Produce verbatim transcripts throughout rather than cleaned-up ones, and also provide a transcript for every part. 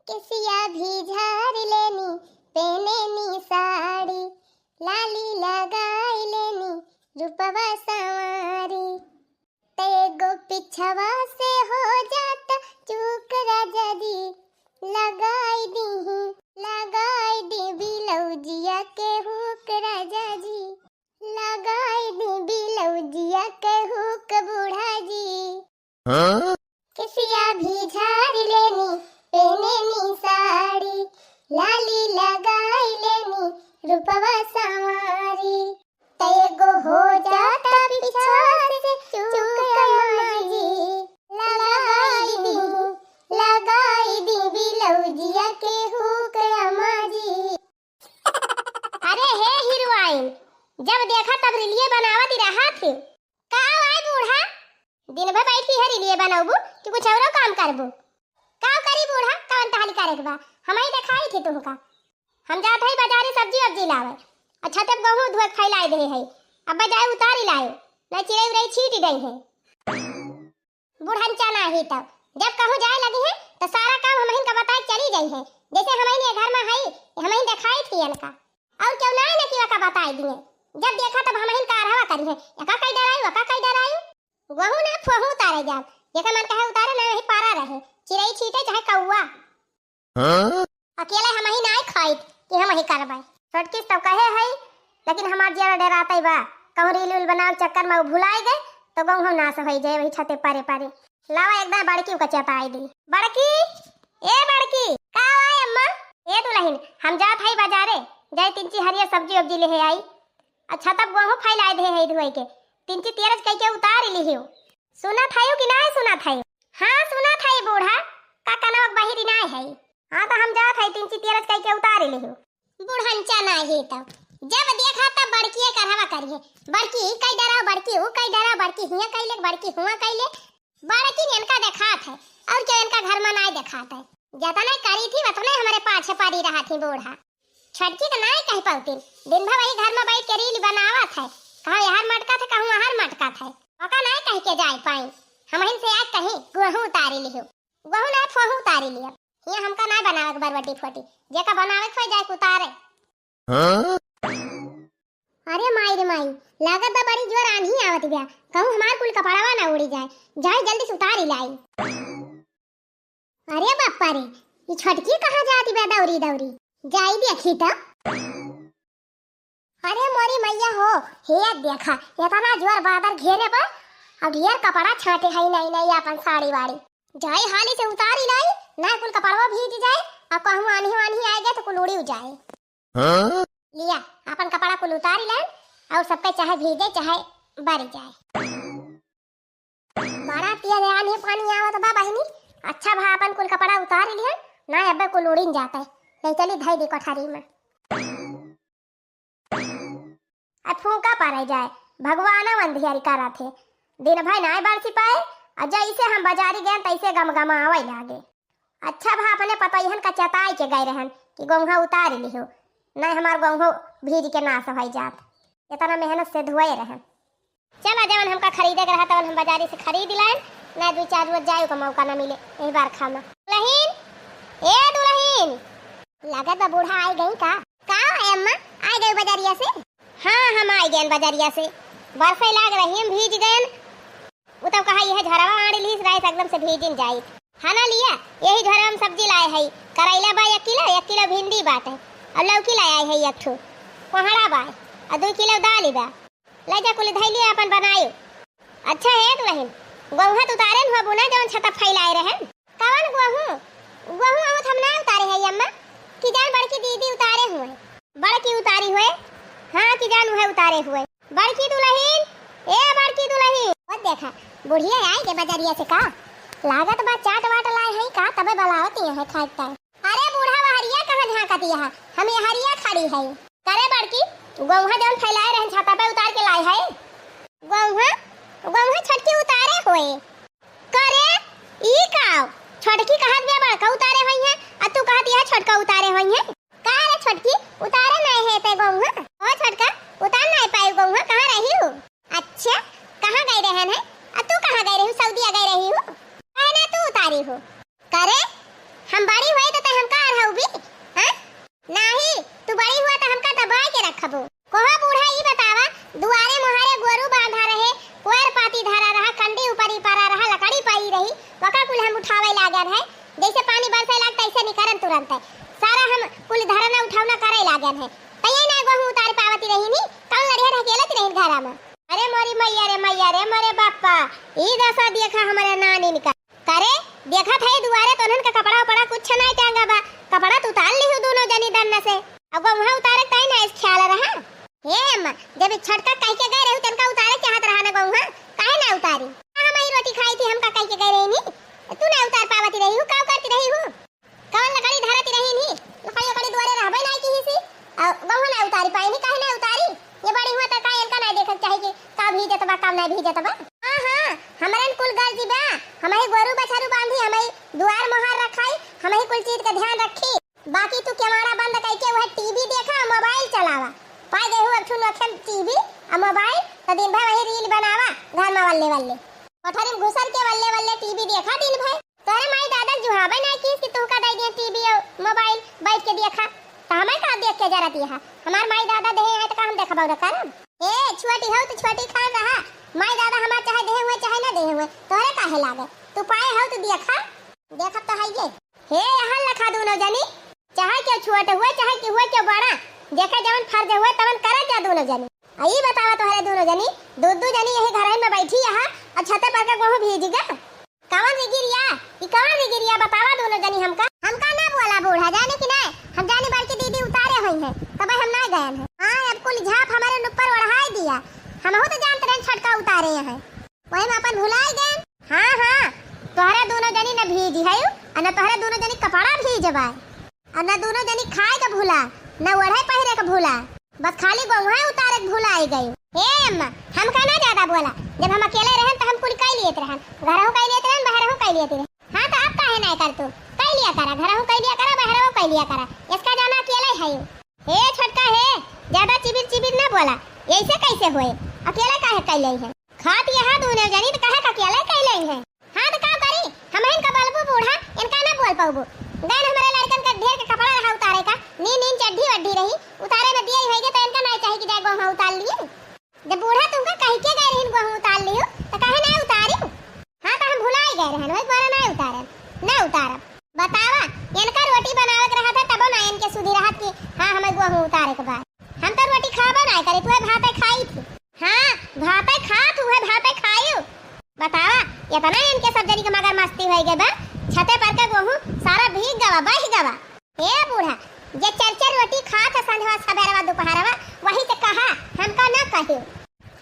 केसिया भी झार लेनी, पेनेनी साड़ी, लाली लगाई लेनी, रूपवा संवारी। त एगो पिछवा से हो जाता चूक राजा जी, लगाई दीही, लगाई दी बिलौजिया के हुक राजा जी, लगाई दी बिलौजिया के हुक बूढ़ा जी। हाँ? केसिया भी झार लेनी, पेनेनी साड़ी, लाली लगाई लेनी, रूपवा संवारी। त एगो हो जाता पिछवा से चूक अम्मा जी, लगाई दी, लगाई दी बिलौजिया के हुक अम्मा जी। अरे हे हीरोइन, जब देखा तब रीलिये बनावत ही रहत ही। का आय बूढ़ा, दिन भर बैठी है रीलिये बनौबू कि कुछ औरो काम करबू? का करी बूढ़ा, कौन टहल करे के बा? हमही देखाई थी तुमका। हम जात हई बाजारे सब्जी वब्जी लावे। अच्छा तब गहूँ धोए के फैलाई दे है, अब जाए उतारी लाए, ना चिड़ै उड़ै छीट गई है। बुढ़न चना ही तब जब कहूँ जाए लगी है तो सारा काम हमहिन का बताए चली जाई है, जैसे हमहिन ये घर में हई, हमहिन देखाई थी इनका। और क्यों ना है ना कि वका बताए दिए, जब देखा तब हमहिन का अरहवा करी है, एका कई डराई, वका कई डराई। गहूँ ना फोहू उतारे जाब, जेका मन कहे उतारे ना, वही पारा रहे, चिड़ै छीटे चाहे कौआ। हाँ? अकेले हमही नाय खाइत कि हमही करबै। छोटकी से तब कहे हई, लेकिन हमार जिया डरातै बा। कहूँ रील वील बनावे के चक्कर में उ भुलाए गए, तो गहूँ नाश होई जाए वही छते परे परे। लावा एक दाईं बड़की का चेताई दी। बड़की, ए बड़की, का आय अम्मा? ए दुलहिन, हम जात हई बाजारे, जाई तीन ची हरिया सब्जी उब्जी लेहे आई। अच्छा तब गहूँ फैलाए दे है धोए के, तीन ची तेरज कई के उतार लिहियो। सुनत हयू कि नाय सुनत हयू? हाँ सुनत हई बूढ़ा, का कनवा के बहिरी नाय हई? हाँ तो हम जात हई तीन ची तेरज कई के उतार लिहियो। बुढ़न चना ही तो जब देखा तब बड़की एक अरहवा करी है, बड़की ई कई डराओ, बड़की ऊ कई डराओ, बड़की हियाँ कई ले, बड़की हुआँ कई ले। बड़की इनका देखात है और क्यों इनका घर में नाय देखात है। जतने करी थी उतने हमरे पाछे पड़ी रहत ही बूढ़ा। छोटकी तो नाय कह पौती, दिन भर वही घर में बैठ के रील बनावत है, कहूँ यहाँ मटकत है, कहूँ वहाँ मटकत है। ओका नाय कह के जाए पाई, हमहिन से आज कहीं गहूँ उतारी लिहो, गहूँ नाय फोहू उतारी लिया। हियाँ हमका नाय बनावे के बरबटी फोटी, जेका बनावे के होई जाए के उतारे। हाँ? अरे माई रे माई, लागत बा बड़ी जोर आन्ही आवत बिया, कहूँ हमार कुल कपड़वा ना उड़ी जाए, जाए जल्दी से उतारी लाई। अरे बापा रे, ई छोटकी कहाँ जाती बा दौरी दौरी? जाई देखी त। अरे मोरी मैया हो, हे देखा, इतना जोर बादर घेरे बा, अब ढेर कपड़ा छाटे हई नाई नाई आपन साड़ी वाड़ी। जाई हाली से उतारी लाई, ना कुल कपड़वा भीज जाए, आ कहूँ आन्ही वान्ही आए गए तो कुल उड़ी जाए। हाँ? लिया, आपन कपड़ा कुल उतारी लेन, और सबके चाहे भीजे चाहे बरी जाए। बड़ा तेज आन्ही पानी आवत बा बहिनी, अच्छा भा आपन कुल कपड़ा उतारी लिहन, ना अबे कुल उड़िन जाते। ले चली धई दी कोठारी में। अब फूंका परे जाए, भगवान अंधियारी करत है, दिन भर नाय बरसी पाए, और जैसे हम बाजारी गए तैसे गमगमावे लागे। अच्छा भा अपने पतोहियन का चेताई के गए रहन कि गोंघा उतार लिहो, नहीं हमार गोंघो भीज के नाश होई जात। इतना मेहनत से धोए रहन। चला जवन हमका खरीदे के रहा तवन हम बाजारी से खरीद लाइन, नहीं दो चार रोज जाए का मौका ना मिले यही बरखा में। दुलहिन, ए दुलहिन, लागत बा बूढ़ा आई गई का? का ए अम्मा, आई गई बजरिया से? हाँ, हम आई गए बजरिया से, बरसे लाग रही हम भीज गए। उ तब कहा, "यह झरवा आड़ी लीस राइस एकदम से भीजिन जाई।" हाँ ना लिया, यही झरवा में सब्जी लाए है, करैला बा एक किलो, एक किलो भिंडी बाटे, और लौकी लाए आई है एक ठो, कोहड़ा बा, और दो किलो दाल बा। ले जा कुल धई लिया अपन बनायो। अच्छा हे दुलहिन, गोहूँ तो उतारे न हो बुना जौन छता फैलाए रहन। कवन गोहूँ? गोहूँ अहूँ हम ना उतारे है अम्मा, कि जान बड़की दीदी उतारे हुए। बड़की उतारी हुए? हाँ, कि जान उहे उतारे हुए। बड़की दुलहिन, ए बड़की दुलहिन। ओ देखा, बुढ़िया आई के बजरिया से का? लागत बा चाट वाट लाए हैं का, तबे बलावत ही है खाए ताए। अरे बूढ़ा वहरिया कहाँ झाँकत यहाँ? हम यहरिया खड़ी है। करे बड़की, गोहूँ जौन फैलाए रहन छाता पे उतार के लाए है। गोहूँ? गोहूँ छोटकी उतारे होए। करे, ई का? छोटकी कहत बिया बड़का उतारे होई है, आ तू कहत यह छोटका उतारे होई है। का रे छोटकी, उतारे नहीं है ते गोहूँ? ओ छोटका, उतार नहीं पाई गोहूँ, कहाँ रही हो? अच्छा, कहाँ गई रहन है? आ तू कहाँ गई रही हो? सऊदिया गई रही हो? काहे ना तू उतारी हो? करे, हम बड़ी हुई तो ते बाबू, कोहा बूढ़ा, ई बतावा, दुआरे मोहारे गोरू बांधा रहे, कोयर पाती धरा रहा, कंडी ऊपरी परा रहा, लकड़ी परी रही, वका कुल हम उठावे लागन है। जैसे पानी बरसे लाग, तैसे निकरन तुरंत है। सारा हम कुल धरना उठावना करे लागन है। तैये ना गोहूँ उतार पावती रही नी, कौन लड़िया ढकेलत रही घरा में? अरे मोरी मैया रे मैया रे मोरे बापा, ई दशा देखा हमरे नानी का। करे, देखत है दुआरे तोहन का कपड़ा उपड़ा कुछ नाई टांगा बा। कपड़ा तो उतार लिहू दोनों जनी दन्न से। अब गोहूँ उतारे ताई ना इस ख्याल रहा। हे अम्मा, जब ई छोटका कह के गए रहू तनका उतारे चाहत रहा ना गोहूँ, काहे ना उतारी? हम ही रोटी खाई थी, हमका कह के गए रही नी, तू ना उतार पावती रही हूँ, का करती रही हूँ? कवन लकड़ी धरती रही नी, लकड़ी उकड़ी दुआरे रहबे नाई की हिसी, आ गोहूँ ना उतारी पाई नी, काहे ना उतारी? ये बड़ी हुआ तो का इनका ना देखत चाहे कि का भीजत बा, का ना भीजत बा? हाँ, हाँ, हमरन कुल गर्जी बा, हमही गोरू बछरू बांधी, हमही दुआर मोहार रखाई, हमही कुल चीज का ध्यान रखी। बाकी तू केवाड़ा बंद कइके वह टीवी देखा, मोबाइल चलावा। पाए गए हो एक ठो नोखे टीवी आ मोबाइल, तो दिन भर वही रील बनावा, घर में वल्ले वल्ले। कोठरी में घुसर के वल्ले वल्ले टीवी देखा दिन भर। तोहरे माई दादा जुहाबे ना कीस कि तुहका दे दिए टीवी और मोबाइल बैठ के देखा, तो हमें का देख के जरा दिया है? हमार माई दादा देहे हैं तो का हम देखबो न करम? ए, छोटी हो तो छोटी खान रहा, माई दादा हमार चाहे देहे हुए चाहे ना देहे हुए, तोहरे काहे लागे? तू पाए हो तो देखा, देखब तो है ये। हे, यहाँ लखा दोनों जनी, चाहे क्यों छोट हुए, चाहे कि हुए क्यों बड़ा, जेकर जवन फर्ज हुए, तवन करे जा दोनों जनी। आ ई बतावा तोहरे दोनों जनी, दू दू जनी यही घर में बैठी यहाँ, और छते पर के गोहूँ भीज गा। कवन रिगिरिया, ई कवन रिगिरिया, बतावा दोनों जनी हमका। हमका ना बोला बूढ़ा, जाने कि नहीं, हम जानी बड़की दीदी उतारे हुई हैं, तब हम ना गए हैं। हाँ, अब कुल झाप हमारे ऊपर ओढ़ाई दिया, हमहू तो जानते रहे छटका उतारे हैं। वही में अपन भुलाई गए। हाँ, हाँ, तोहरे दोनों जनी न भीजी है, और न तोहरे दोनों जनी कपड़ा भीज बाय, और न दोनों जनी खाए के भूला, न ओढ़े पहिरे के भूला, बस खाली गोहुआ उतारे के भुलाई गई। ए अम्मा, हमका ना ज्यादा बोला, जब हम अकेले रहन तो हम कुल कई लेत रहन, घरहू कई लेत रहन, बहरहू कई लेत रहन। हाँ, तो आप काहे ना कर तू, कई लिया करा, घरहू कई लिया करा, बहरहू कई लिया करा, इसका जाना अकेले है। हे छोटका हे, ज्यादा चिबिर चिबिर ना बोला, ऐसे कैसे होए? अकेला काहे कैले है? खात यहाँ दोनों जनी तो कहे का अकेला कैले है। हाँ तो का करी, हम इनका बलबू बूढ़ा, इनका ना बोल पाऊबू। गैन हमारे लड़कन का ढेर के कपड़ा रहा उतारे का, नीन नीन चड्ढी वड्ढी रही, उतारे में दिए होइगे तो इनका ना चाही कि जाए गोहूँ उतार लिए। जब बूढ़ा तुमका कह के गए रहन गोहूँ उतार लियो, तो काहे ना उतारी? हाँ, तो हम भुलाई गए रहन, वही द्वारा ना उतारन, ना उतारब। बतावा, इनका रोटी बनावे के रहत है, तबो ना इनके सुधी रहत कि हाँ, हमें गोहूँ उतारे के बाद। हम तो रोटी खाबो ना करे, तुहे भाते खाई थी। हाँ, भाते खा, तुहे भाते खायू। बतावा, इतना इनके सब जनी के मगर मस्ती होई गए बा, छते पर के गोहूँ सारा भीग गवा, बह गवा। ए बूढ़ा, जे चार चार रोटी खात है संझवा सबेरवा दोपहरवा, वही से कहा, हमका ना कहियो।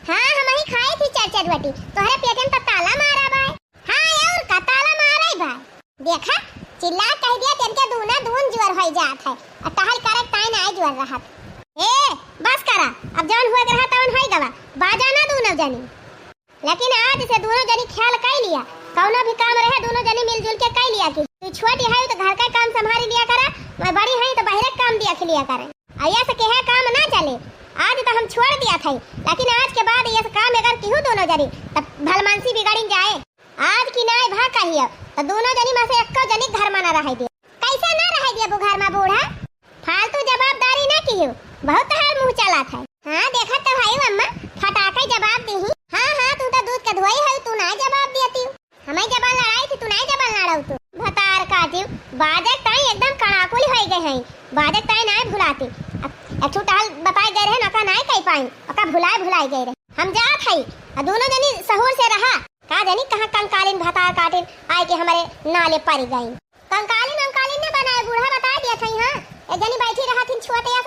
हाँ, हम ही खाए थी चार चार रोटी, तोहरे पेटन पर ताला मारा बा। हाँ, और का ताला मारा बा। देखा, चिल्ला कह दिया, तेनके दूना दून जोर होई जात है, और टहल करे ताई ना जोर रहत। ए, बस करा, अब जौन हुए के रहा तौन होई गवा, बाजा ना दूनो जनी। लेकिन आज से दोनों जनी ख्याल कई लिया, कौनो भी काम रहे दोनों जनी मिलजुल के कई लिया कि तू छोटी है तो घर का काम संभाल लिया करा, मैं बड़ी है तो बहरे काम देख लिया करे। अयस केहे काम ना चले, आज तो हम छोड़ दिया था, लेकिन आज के बाद यस काम अगर किहू दोनों जनी तब भलमानसी बिगड़िन जाए। आज की नाय भा कहियो तो दोनों जनी में से एको जनी घर में ना रहे दे। कैसे ना रहे देबू घर में बूढ़ा? फालतू जवाबदारी ना किहू, बहुत तहार मुँह चला था। हाँ, देखत तो हई अम्मा, फटाके जवाब दीही। हाँ, हाँ, तू तो दूध के धोई हऊ, तू ना जवाब देती। हमें जबान लड़ाई थी, तू ना जबान लड़ाऊ तू। भतार काटियो, बाजक ताई एकदम कड़ाकुल होई गए हैं। बाजक ताई ना भुलाती। अब एक ठो टहल बताए गए रहे, नका ना कह पाई, ओका भुलाए भुलाई गए रहे। हम जात हई, आ दोनों जनी सहूर से रहा। का जानी कहाँ कंकालिन भतार काटिन आए के हमारे नाले पड़ गई। कंकालिन अंकालिन न बनाए, बूढ़ा बता दिया था। हाँ, एक जनी बैठी रहा थी छोटे अस,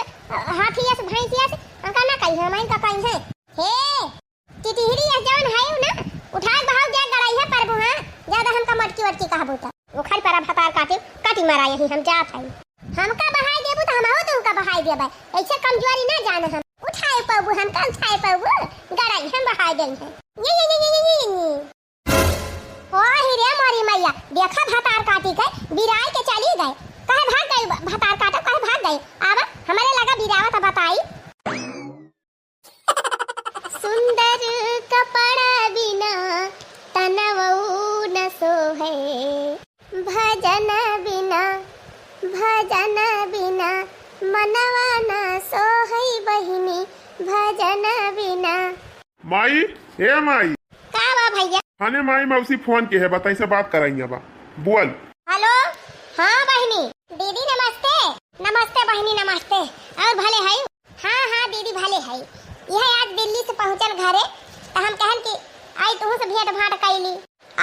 हाथी अस, भैंसी अस, अंका ना कही है, मैं का कही है। हे, टिटिहरी अस जौन है ना, उठाए बहाव जा गड़ाई है परबू, हाँ, ज्यादा हमका मटकी वटकी कहबू त। उखड़ परा भतार काटी, काटी मारा यही हम जात हई। हमका बहाई देबू त हमहू तुमका बहाई देबै, ऐसे कमजोरी ना जाने हम। उठाए पबू हमका, उठाए पबू, गड़ाई हम बहाई देई है। ये, ये, ये। ओ ही रे मोरी मैया, देखा भतार काटी के बिराई के चली गए। कहे भाग गई ब-, भतार काटो, कहे भाग गई। आवा, हमरे लगा बिरावा त बताई। सुंदर कपड़ा बिना तनवऊ न सोहे, भजन बिना, भजन बिना मनवा न सोहे बहिनी। माई, ए माई। का बा भैया? हने माई, मौसी फोन के है, बताई से बात कराई बा। बोल। हेलो, हाँ बहिनी। दीदी नमस्ते। नमस्ते बहिनी, नमस्ते। और भले है? हाँ, हाँ दीदी, भले है। यह आज दिल्ली से पहुँचन घरे, त हम कहन कि आई तुहू से भेंट भांट कैली।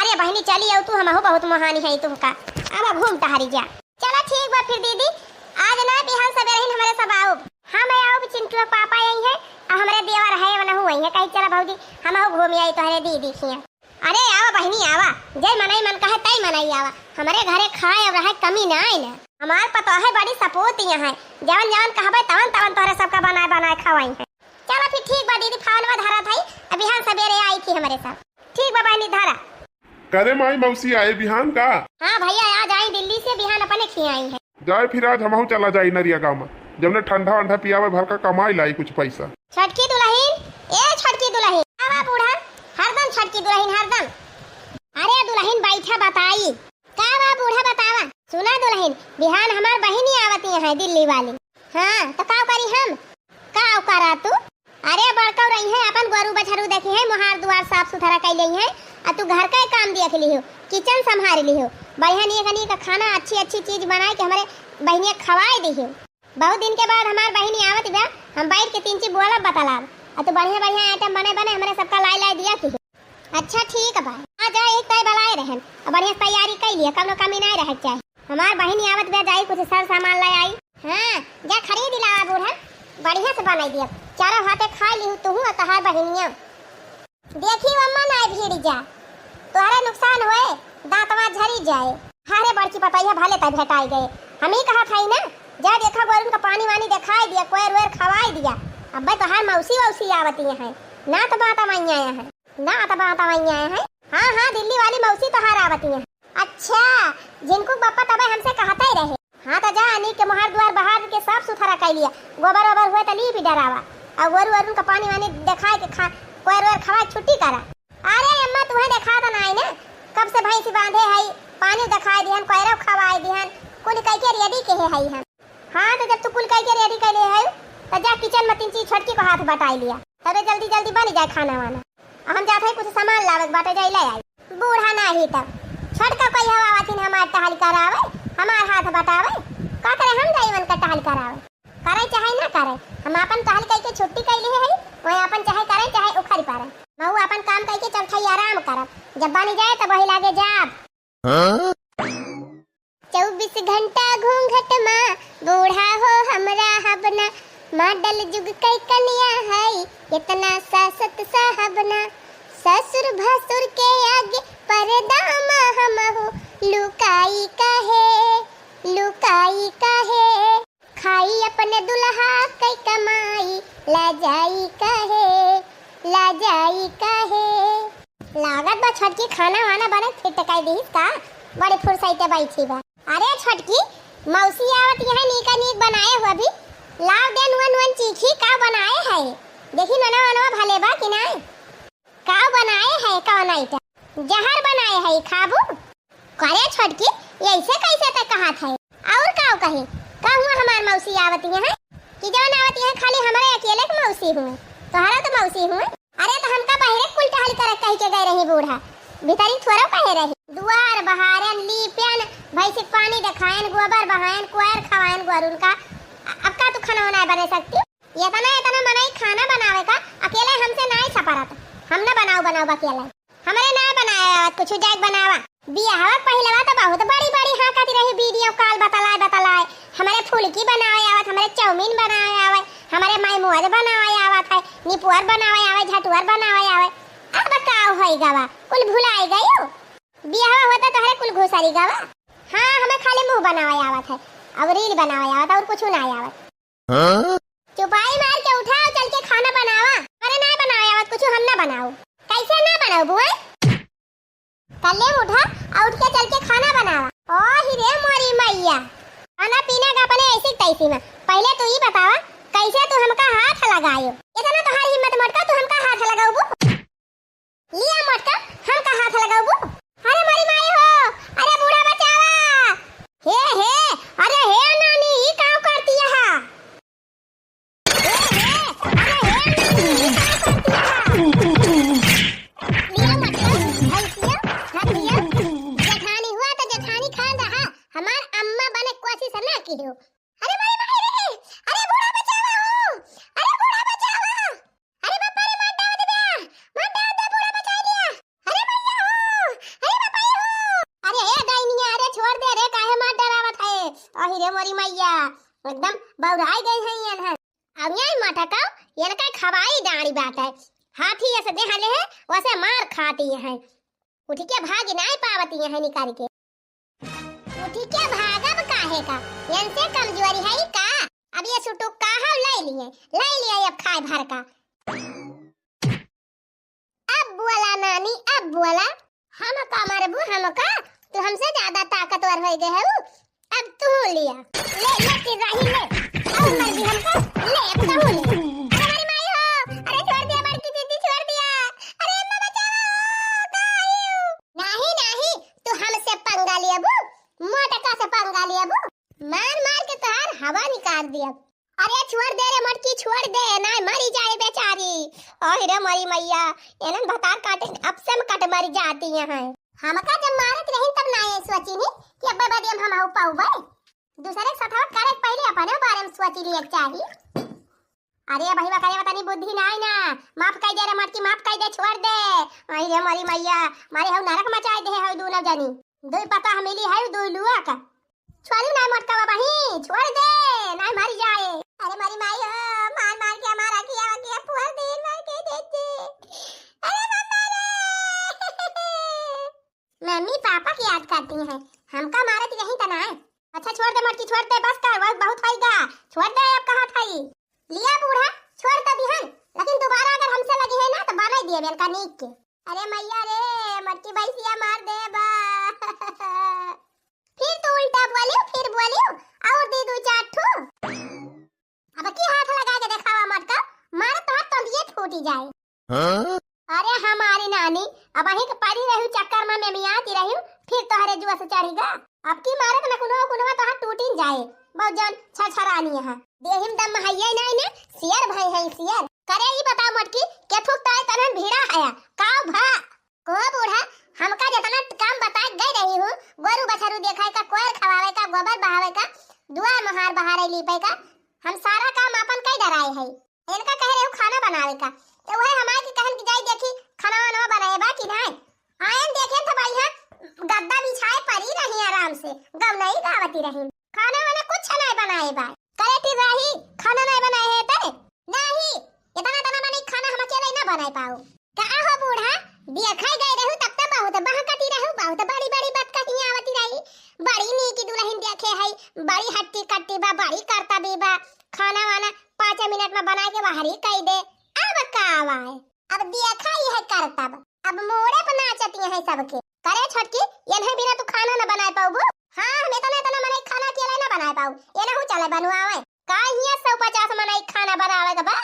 अरे बहिनी, चली आऊ तू, हमहू बहुत मोहानी है तुमका। अब घूम टहरी जा। चला ठीक बा फिर दीदी, आज ना बिहान सबेरे ही हमरे सब आउब। हाँ, मैं आउब, चिंटुआ पापा आई हैं, आ हमरे देवर है, वनहू आई हैं, कही चला भौजी, हमहू घूम आई तोहरे दीदी खिया। अरे आवा बहिनी आवा, जय मनई मन कहे तई मनई आवा, हमरे घरे खाए और रहे कमी ना आई ना। हमार पतोह है बड़ी सपूत यहाँ, जवन जवन कहबे तवन तवन तोहरे सबका बनाए बनाए खवाई है। चला फिर ठीक बा दीदी, फोनवा धरत हई, अब बिहान सबेरे आई थी हमरे सब। ठीक बा बहिनी, धरा। करे माई, मौसी आए बिहान का? हाँ भैया, आज आई दिल्ली से, बिहान अपने खिया आई है। जाए फिर आज हमहू चला जाई नरिया गाँव में, जब ने ठंडा वंडा पियावे भर का कमाई लाई कुछ पैसा। छोटकी दुलहिन, ए छोटकी दुलहिन, का बा बूढ़ा? हरदम छोटकी दुलहिन, हरदम। अरे दुलहिन बैठा बताई। का बा बूढ़ा बतावा? सुना दुलहिन, बिहान हमार बहिनी आवती है दिल्ली वाली। हाँ, तो का करी हम? का करा तू? अरे बड़कऊ रही है, अपन गोरू बछरू देखी है, मोहार दुआर साफ सुथरा कई लेई है, आ तू घर का काम देख लिहो, किचन संभाल लिहो, बढ़िया नीक नीक खाना अच्छी अच्छी चीज बनाए के हमरे बहिनिया खवाए दिहो। बहुत दिन के बाद हमार बहिनी आवत बा, हम बैठ के तीन चीज बोलब बतलाब, आ तू बढ़िया बढ़िया आइटम बने बने हमरे सबका लाई लाई दिया की। अच्छा ठीक बा, आ जा, एक तय बलाए रहन, आ बढ़िया तैयारी कई लिया, कौनो कमी नहीं रहे के चाही। हमार बहिनी आवत बा, जाई कुछ सर सामान ले आई। हाँ, जा खरीद लावा बूढ़ा, बढ़िया से बनाई दिया, चारों हाथे खा लिहू तुहू और तहार बहिनिया। देखी अम्मा ना भीड़ जा, तोहरे नुकसान होए, दांतवा झरी जाए। अरे बड़की पतैया भले तय भेटाई गए, हम ही कहत हई ना, जा देखा गोरुन का पानी वानी देखाई दिया, कोयर वेर खवाई दिया। अब्बे तोहार मौसी वौसी आवती है, ना तो बात माइया है। ना, त बात वही आए हैं। हाँ, हाँ, दिल्ली वाली मौसी तोहार आवती हैं। अच्छा, झिनकू के बप्पा तबे हमसे कहते ही रहे। हाँ, त जा, अनिक के मोहार दुआर बहार के साफ सुथरा कई लिया। गोबर ओबर हुए त लीप डरावा। और गोरू ओरुन का पानी वानी देखाए के खा, कोयर ओयर खवाए छुट्टी करा। अरे अम्मा, तुम्हें देखा त नाई ना, कब से भैंसी बांधे हई, पानी देखाए दिहन, कोयरो खवाए दिहन, कुल कई के रेडी के है हई हम। हाँ, त जब तू कुल कई के रेडी कइले है, त जा किचन में तीन चीज छोटकी को हाथ बटाई लिया, तबे जल्दी जल्दी बन जाए खाना वाना। हम जात हई कुछ सामान लावे के बाटे, जाई ले आई। बूढ़ा नाही तब छोटका कोई हवा आवाथिन हमार टहल करावे, हमार हाथ बटावे, का करे हम जाई उनका टहल करावे। करे चाहे ना करे, हम आपन टहल कई के छुट्टी कइले है, वही आपन चाहे करे चाहे उखड़ पड़े। महू आपन काम कई के चल खाई आराम करब, जब बनी जाए तब वही लागे जाब। हाँ? चउबीस घंटा घूंघट मा बूढ़ा हो हमरा हबना, मॉडल जुग कै कनिया है, इतना सासत साहबना। ससुर भसुर के आगे पर्दा मा हमहू लुकाई काहे, लुकाई काहे। खाई अपने दुल्हा कै कमाई, लाजाई काहे, लाजाई काहे। लागत बा छोटकी खाना वाना बने फिट कई दीहिस का, बड़ी फुर्सते बैठी बा। अरे छोटकी, मौसी आवत यहाँ नीका नीक बनाए हुआ भी, लाव दे नुआ नुअन चीखी का बनाए है, देखी ननवा वनवा भले बा कि नाय। का बनाए है, कौन आइटम? जहर बनाए है, खाबू? करे छोटकी, ऐसे कैसे ते कहत है? और का कही? का हुआ हमार मौसी आवत यहाँ? कि जौन आवत यहाँ खाली हमरे अकेले के मौसी हुए? तोहरा तो मौसी हुए। अरे तो हमका बहरे कुल टहल करे कह के गए रही बूढ़ा, भीतरी थोड़ा कहे रही। दुआर बहारन, लीपन, भैंसी के पानी देखायन, गोबर बहायन, कोयर खवायन गोरुन का। अ-, अब का तू खाना वाना बने सकती? इतना, इतना मनई खाना बनावे का अकेले हमसे नाई सपरत। हम ना बनाऊ, बनाऊ अकेले। हमरे ना बनावे आवत कुछ, जाके बनावा। बियाहवा के पहिले बा तो बहुत बड़ी बड़ी हाँकत रही, वीडियो कॉल बतलाए, बतलाए। हमरे फुलकी बनावे आवत, हमरे चाउमीन बनावे आवे, हमरे माई मोज बनावे आवत है, निपुअर बनावे आवे, झटुअर बनावे आवे। अब का होई गवा, कुल भुलाई गयो। बियाहवा होता तोहरे कुल घुसरी गवा। हाँ, हमें खाली मुंह बनावे आवत है, और रील बनावे आवत, और कुछ ना आवत। हाँ? चुपाई मार के उठा, चल के खाना बनावा। अरे ना बनावे आवत कुछ, हम ना बनाऊ। कैसे ना बनाऊ बुआ? कल्ले उठा, आ उठ के चल के खाना बनावा। ओ ही रे मोरी मैया, खाना पीना का अपने ऐसी तैसी में। पहले तू ही बतावा, कैसे तू हमका हाथ लगायो? इतना तोहार हिम्मत मोटका, तू हमका हाथ लगाऊ बू? लिया मोटका, हमका हाथ लगाऊ बू? अरे मोरी माई हो, अरे बूढ़ा बचावा। हे, हे, अरे हे नानी, ई का करती है? हे, हे, अरे हे नानी, ई का करती है? अरे माई, माई रे, अरे बूढ़ा बचावा हो, अरे बूढ़ा बचावा, अरे बापा रे, मार डाल दे बे, मार डाल दे, बूढ़ा बचाई लिया, अरे मैया हो, अरे बापा रे हो, अरे ए डाइनिया, अरे छोड़ दे रे, काहे मार डरावत है, अहि रे मोरी मैया, एकदम बौराई गई है ये ना। अब यही मटका, इनका खवाई डाँड़ी बात है। हाथी ऐसे देहले है, वैसे मार खाती है। उठ के भाग नाई पावती है निकाल के। उठ के भागब काहे का? इनसे कमजोरी है का? अब ये सुटुक का है, ले लिए, ले लिए अब खाए भर का। अब बोला नानी, अब बोला। हमका मारबू हमका? तू हमसे ज्यादा ताकतवर होइ गए हऊ। अब तू लिया। ले, ले, चिर्राही ले। और मर गई हमका। ले, अब तू ले। अरे हमारी माई हो। अरे छोड़ दिया, बड़की दीदी छोड़ दिया। अरे अम्मा बचाओ। कहाँ आई हो? नाही, नाही, तू हमसे पंगा लियाबू। मोटका से पंगा लियाबू। मार, मार के तोहार हवा निकाल दिया। अरे छोड़ दे रे मटकी, छोड़ दे, नाय मरी जाए बेचारी। ओह रे मरी मैया, एनन भतार काटे, अब से हम कट मरी जाती हैं। हमका जब मारत रही तब ना ये सोची नहीं कि अब बदे हम हम पाऊ बे। दूसरे के साथ करे के पहले अपने बारे में सोची लिए चाही। अरे भईवा करे तनी बुद्धि नाय ना, माफ कर दे रे मटकी, माफ कर दे, छोड़ दे। आई रे मरी मैया, मारे हऊ नरक मचाए दे हऊ दोनों जनी। दुई पता हम मिली हऊ दुई लुआ का। छोड़ी ना मटका बहिन, छोड़ दे, ना मर जाए। अरे मारी माई हो, मार मार के हमारा किया किया पुअर दिन मार के देते। अरे मम्मा रे। मम्मी पापा की याद करती हैं, हमका मारत यही तना है। अच्छा छोड़ दे मटकी, छोड़ दे, बस कर, बस बहुत होइगा। छोड़ दे, अब कहा था ये। लिया बूढ़ा, छोड़ तो दिहन, लेकिन दोबारा अगर हमसे लगी है ना तो बनाई दिए बेल का नीक के। अरे मैया रे, मटकी भैंसिया मार दे बा। फिर तू उल्टा बोलियो, फिर बोलियो, और दी दो चार ठो। अब की हाथ लगा के देखावा मटका, मार तो हाथ तंदिये फूटी जाए। हाँ? अरे हमारी नानी, अब अही के पड़ी रहू चक्कर में मेमियाती रहू, फिर तोहरे जुआ से चढ़ीगा। अब की मारत न कुनवा कुनवा तोहार टूटिन जाए, बहुत जन छरछरानी है। देहिम दम हइये नहीं ने, सियर भाई है सियर। करे ई बताओ मटकी, के थुक ताए तनन भीड़ा हया, काव भा? को बूढ़ा, हमका जितना काम बताए गई रही हूँ, गोरू बछरू देखाए का, कोयर खवावे का, गोबर बहावे का, दुआर मोहार बहारे लीपे का, हम सारा काम आपन कई डराए है। इनका कह रहे हो खाना बनावे का, तो वह हमारे के कहन की जाई देखी खाना वाना बनाए बा कि नहीं। आयन देखे तो बढ़िया गद्दा बिछाए परी रही आराम से, गौ नहीं गावती रही। खाना वाना कुछ नहीं बनाए बा। करे ती रही, खाना नहीं बनाए है ते? नहीं, इतना तना मने खाना हम अकेले ना बनाए पाओ। का हो बूढ़ा, देखै गए रहू तब त बहुत बहकती रहू, बहुत बड़ी बड़ी बात कही आवती रही। बड़ी नीक दुल्हन देखे है, बड़ी हट्टी कट्टी बा, बड़ी करतबी बा, खाना वाना पाँच मिनट में बना के बाहरी कई दे। अब का आवा है, अब देखा ही है करतब, अब मोड़े पर नाचती है सबके। करे छोटकी, एनहे बिना तू खाना न बनाए पाउबू? हाँ, हम इतना इतना मनई खाना अकेले न बनाए पाऊ, एनहू चले बनवावे। का हियाँ सौ पचास मनई खाना बनावे के बा?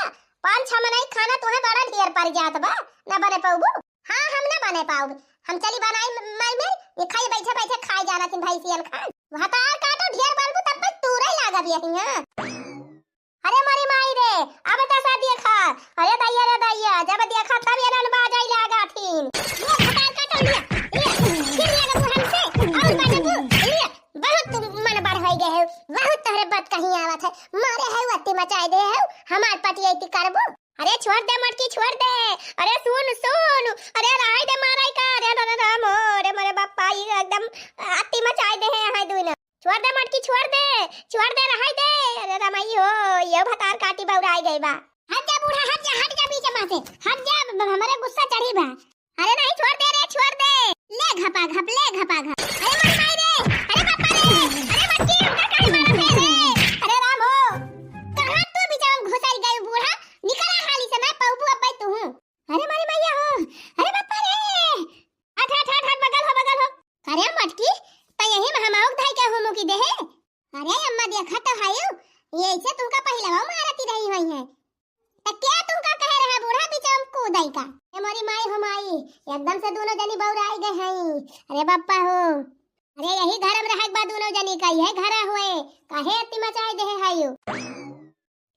पाँच छह मनई खाना तुहे बड़ा ढेर पड़ जात बा, ना बने पाउबू? हाँ, हम ना बने पाउब। हम चली बनाई म-, मर मेर, ये खाई बैठे बैठे खाई जाना थिन भैंसियन खान। भतार काटो ढेर बोलबू तब बस तूरे लागब यही, हाँ। अरे मरी माई रे, अब तसा देखा। अरे दैया रे दैया, जब देखा तब ये रन बाजाई लागा थिन। ये भतार काटो लिया, लिया, फिर लगा तू हमसे, और बाटे तू, लिया। बहुत तुम मन बढ़ होई गए हो, बहुत तोहरे बात कहीं आवत है, मारे है अति मचाए दे हो, हमार पटियाई करबू। अरे छोड़ दे मटकी, छोड़ दे। अरे सुन, सुन, अरे रहाई दे माराई का, अरे रे, रे, राम हो, अरे मोरे बापा, ई एकदम अति मचाए दे है, है दुई ना। छोड़ दे मटकी, छोड़ दे, छोड़ दे, रहाई दे। अरे रमाई हो, ये भतार काटी बौराई गई बा। हट जा बूढ़ा, हट जा, हट जा बीच में से, हट जा, ब-, ब-, हमरे गुस्सा चढ़ी बा। अरे नहीं, छोड़ दे रे, छोड़ दे। ले घपा घप, ले घपा घप। अरे मोरी माई रे, अरे बापा रे, अरे मटकी, हमका काहे मारत है रे? अरे राम हो, कहाँ तू बीच में घुसाई गई बूढ़ा? निकला हाली से, मैं पौबू अब तू हूँ। अरे मोरी मैया हो, अरे बापा रे, हट, हट, हट, हट, बगल हो, बगल हो। अरे मटकी, त यही में हम आउक धाई के हो मुकी देहे। अरे अम्मा देखा तो हायो, ये ऐसे तुमका पहले वो मारती रही हुई है। त क्या तुमका कहे रहा बूढ़ा पीछे हम कूदाई का? ए मोरी माई हो माई, एकदम से दोनों जनी बौराई गए हैं। अरे बापा हो, अरे यही घर में रहे के बाद दोनों जनी का ये घरा हुए, काहे अति मचाए देहे हायो?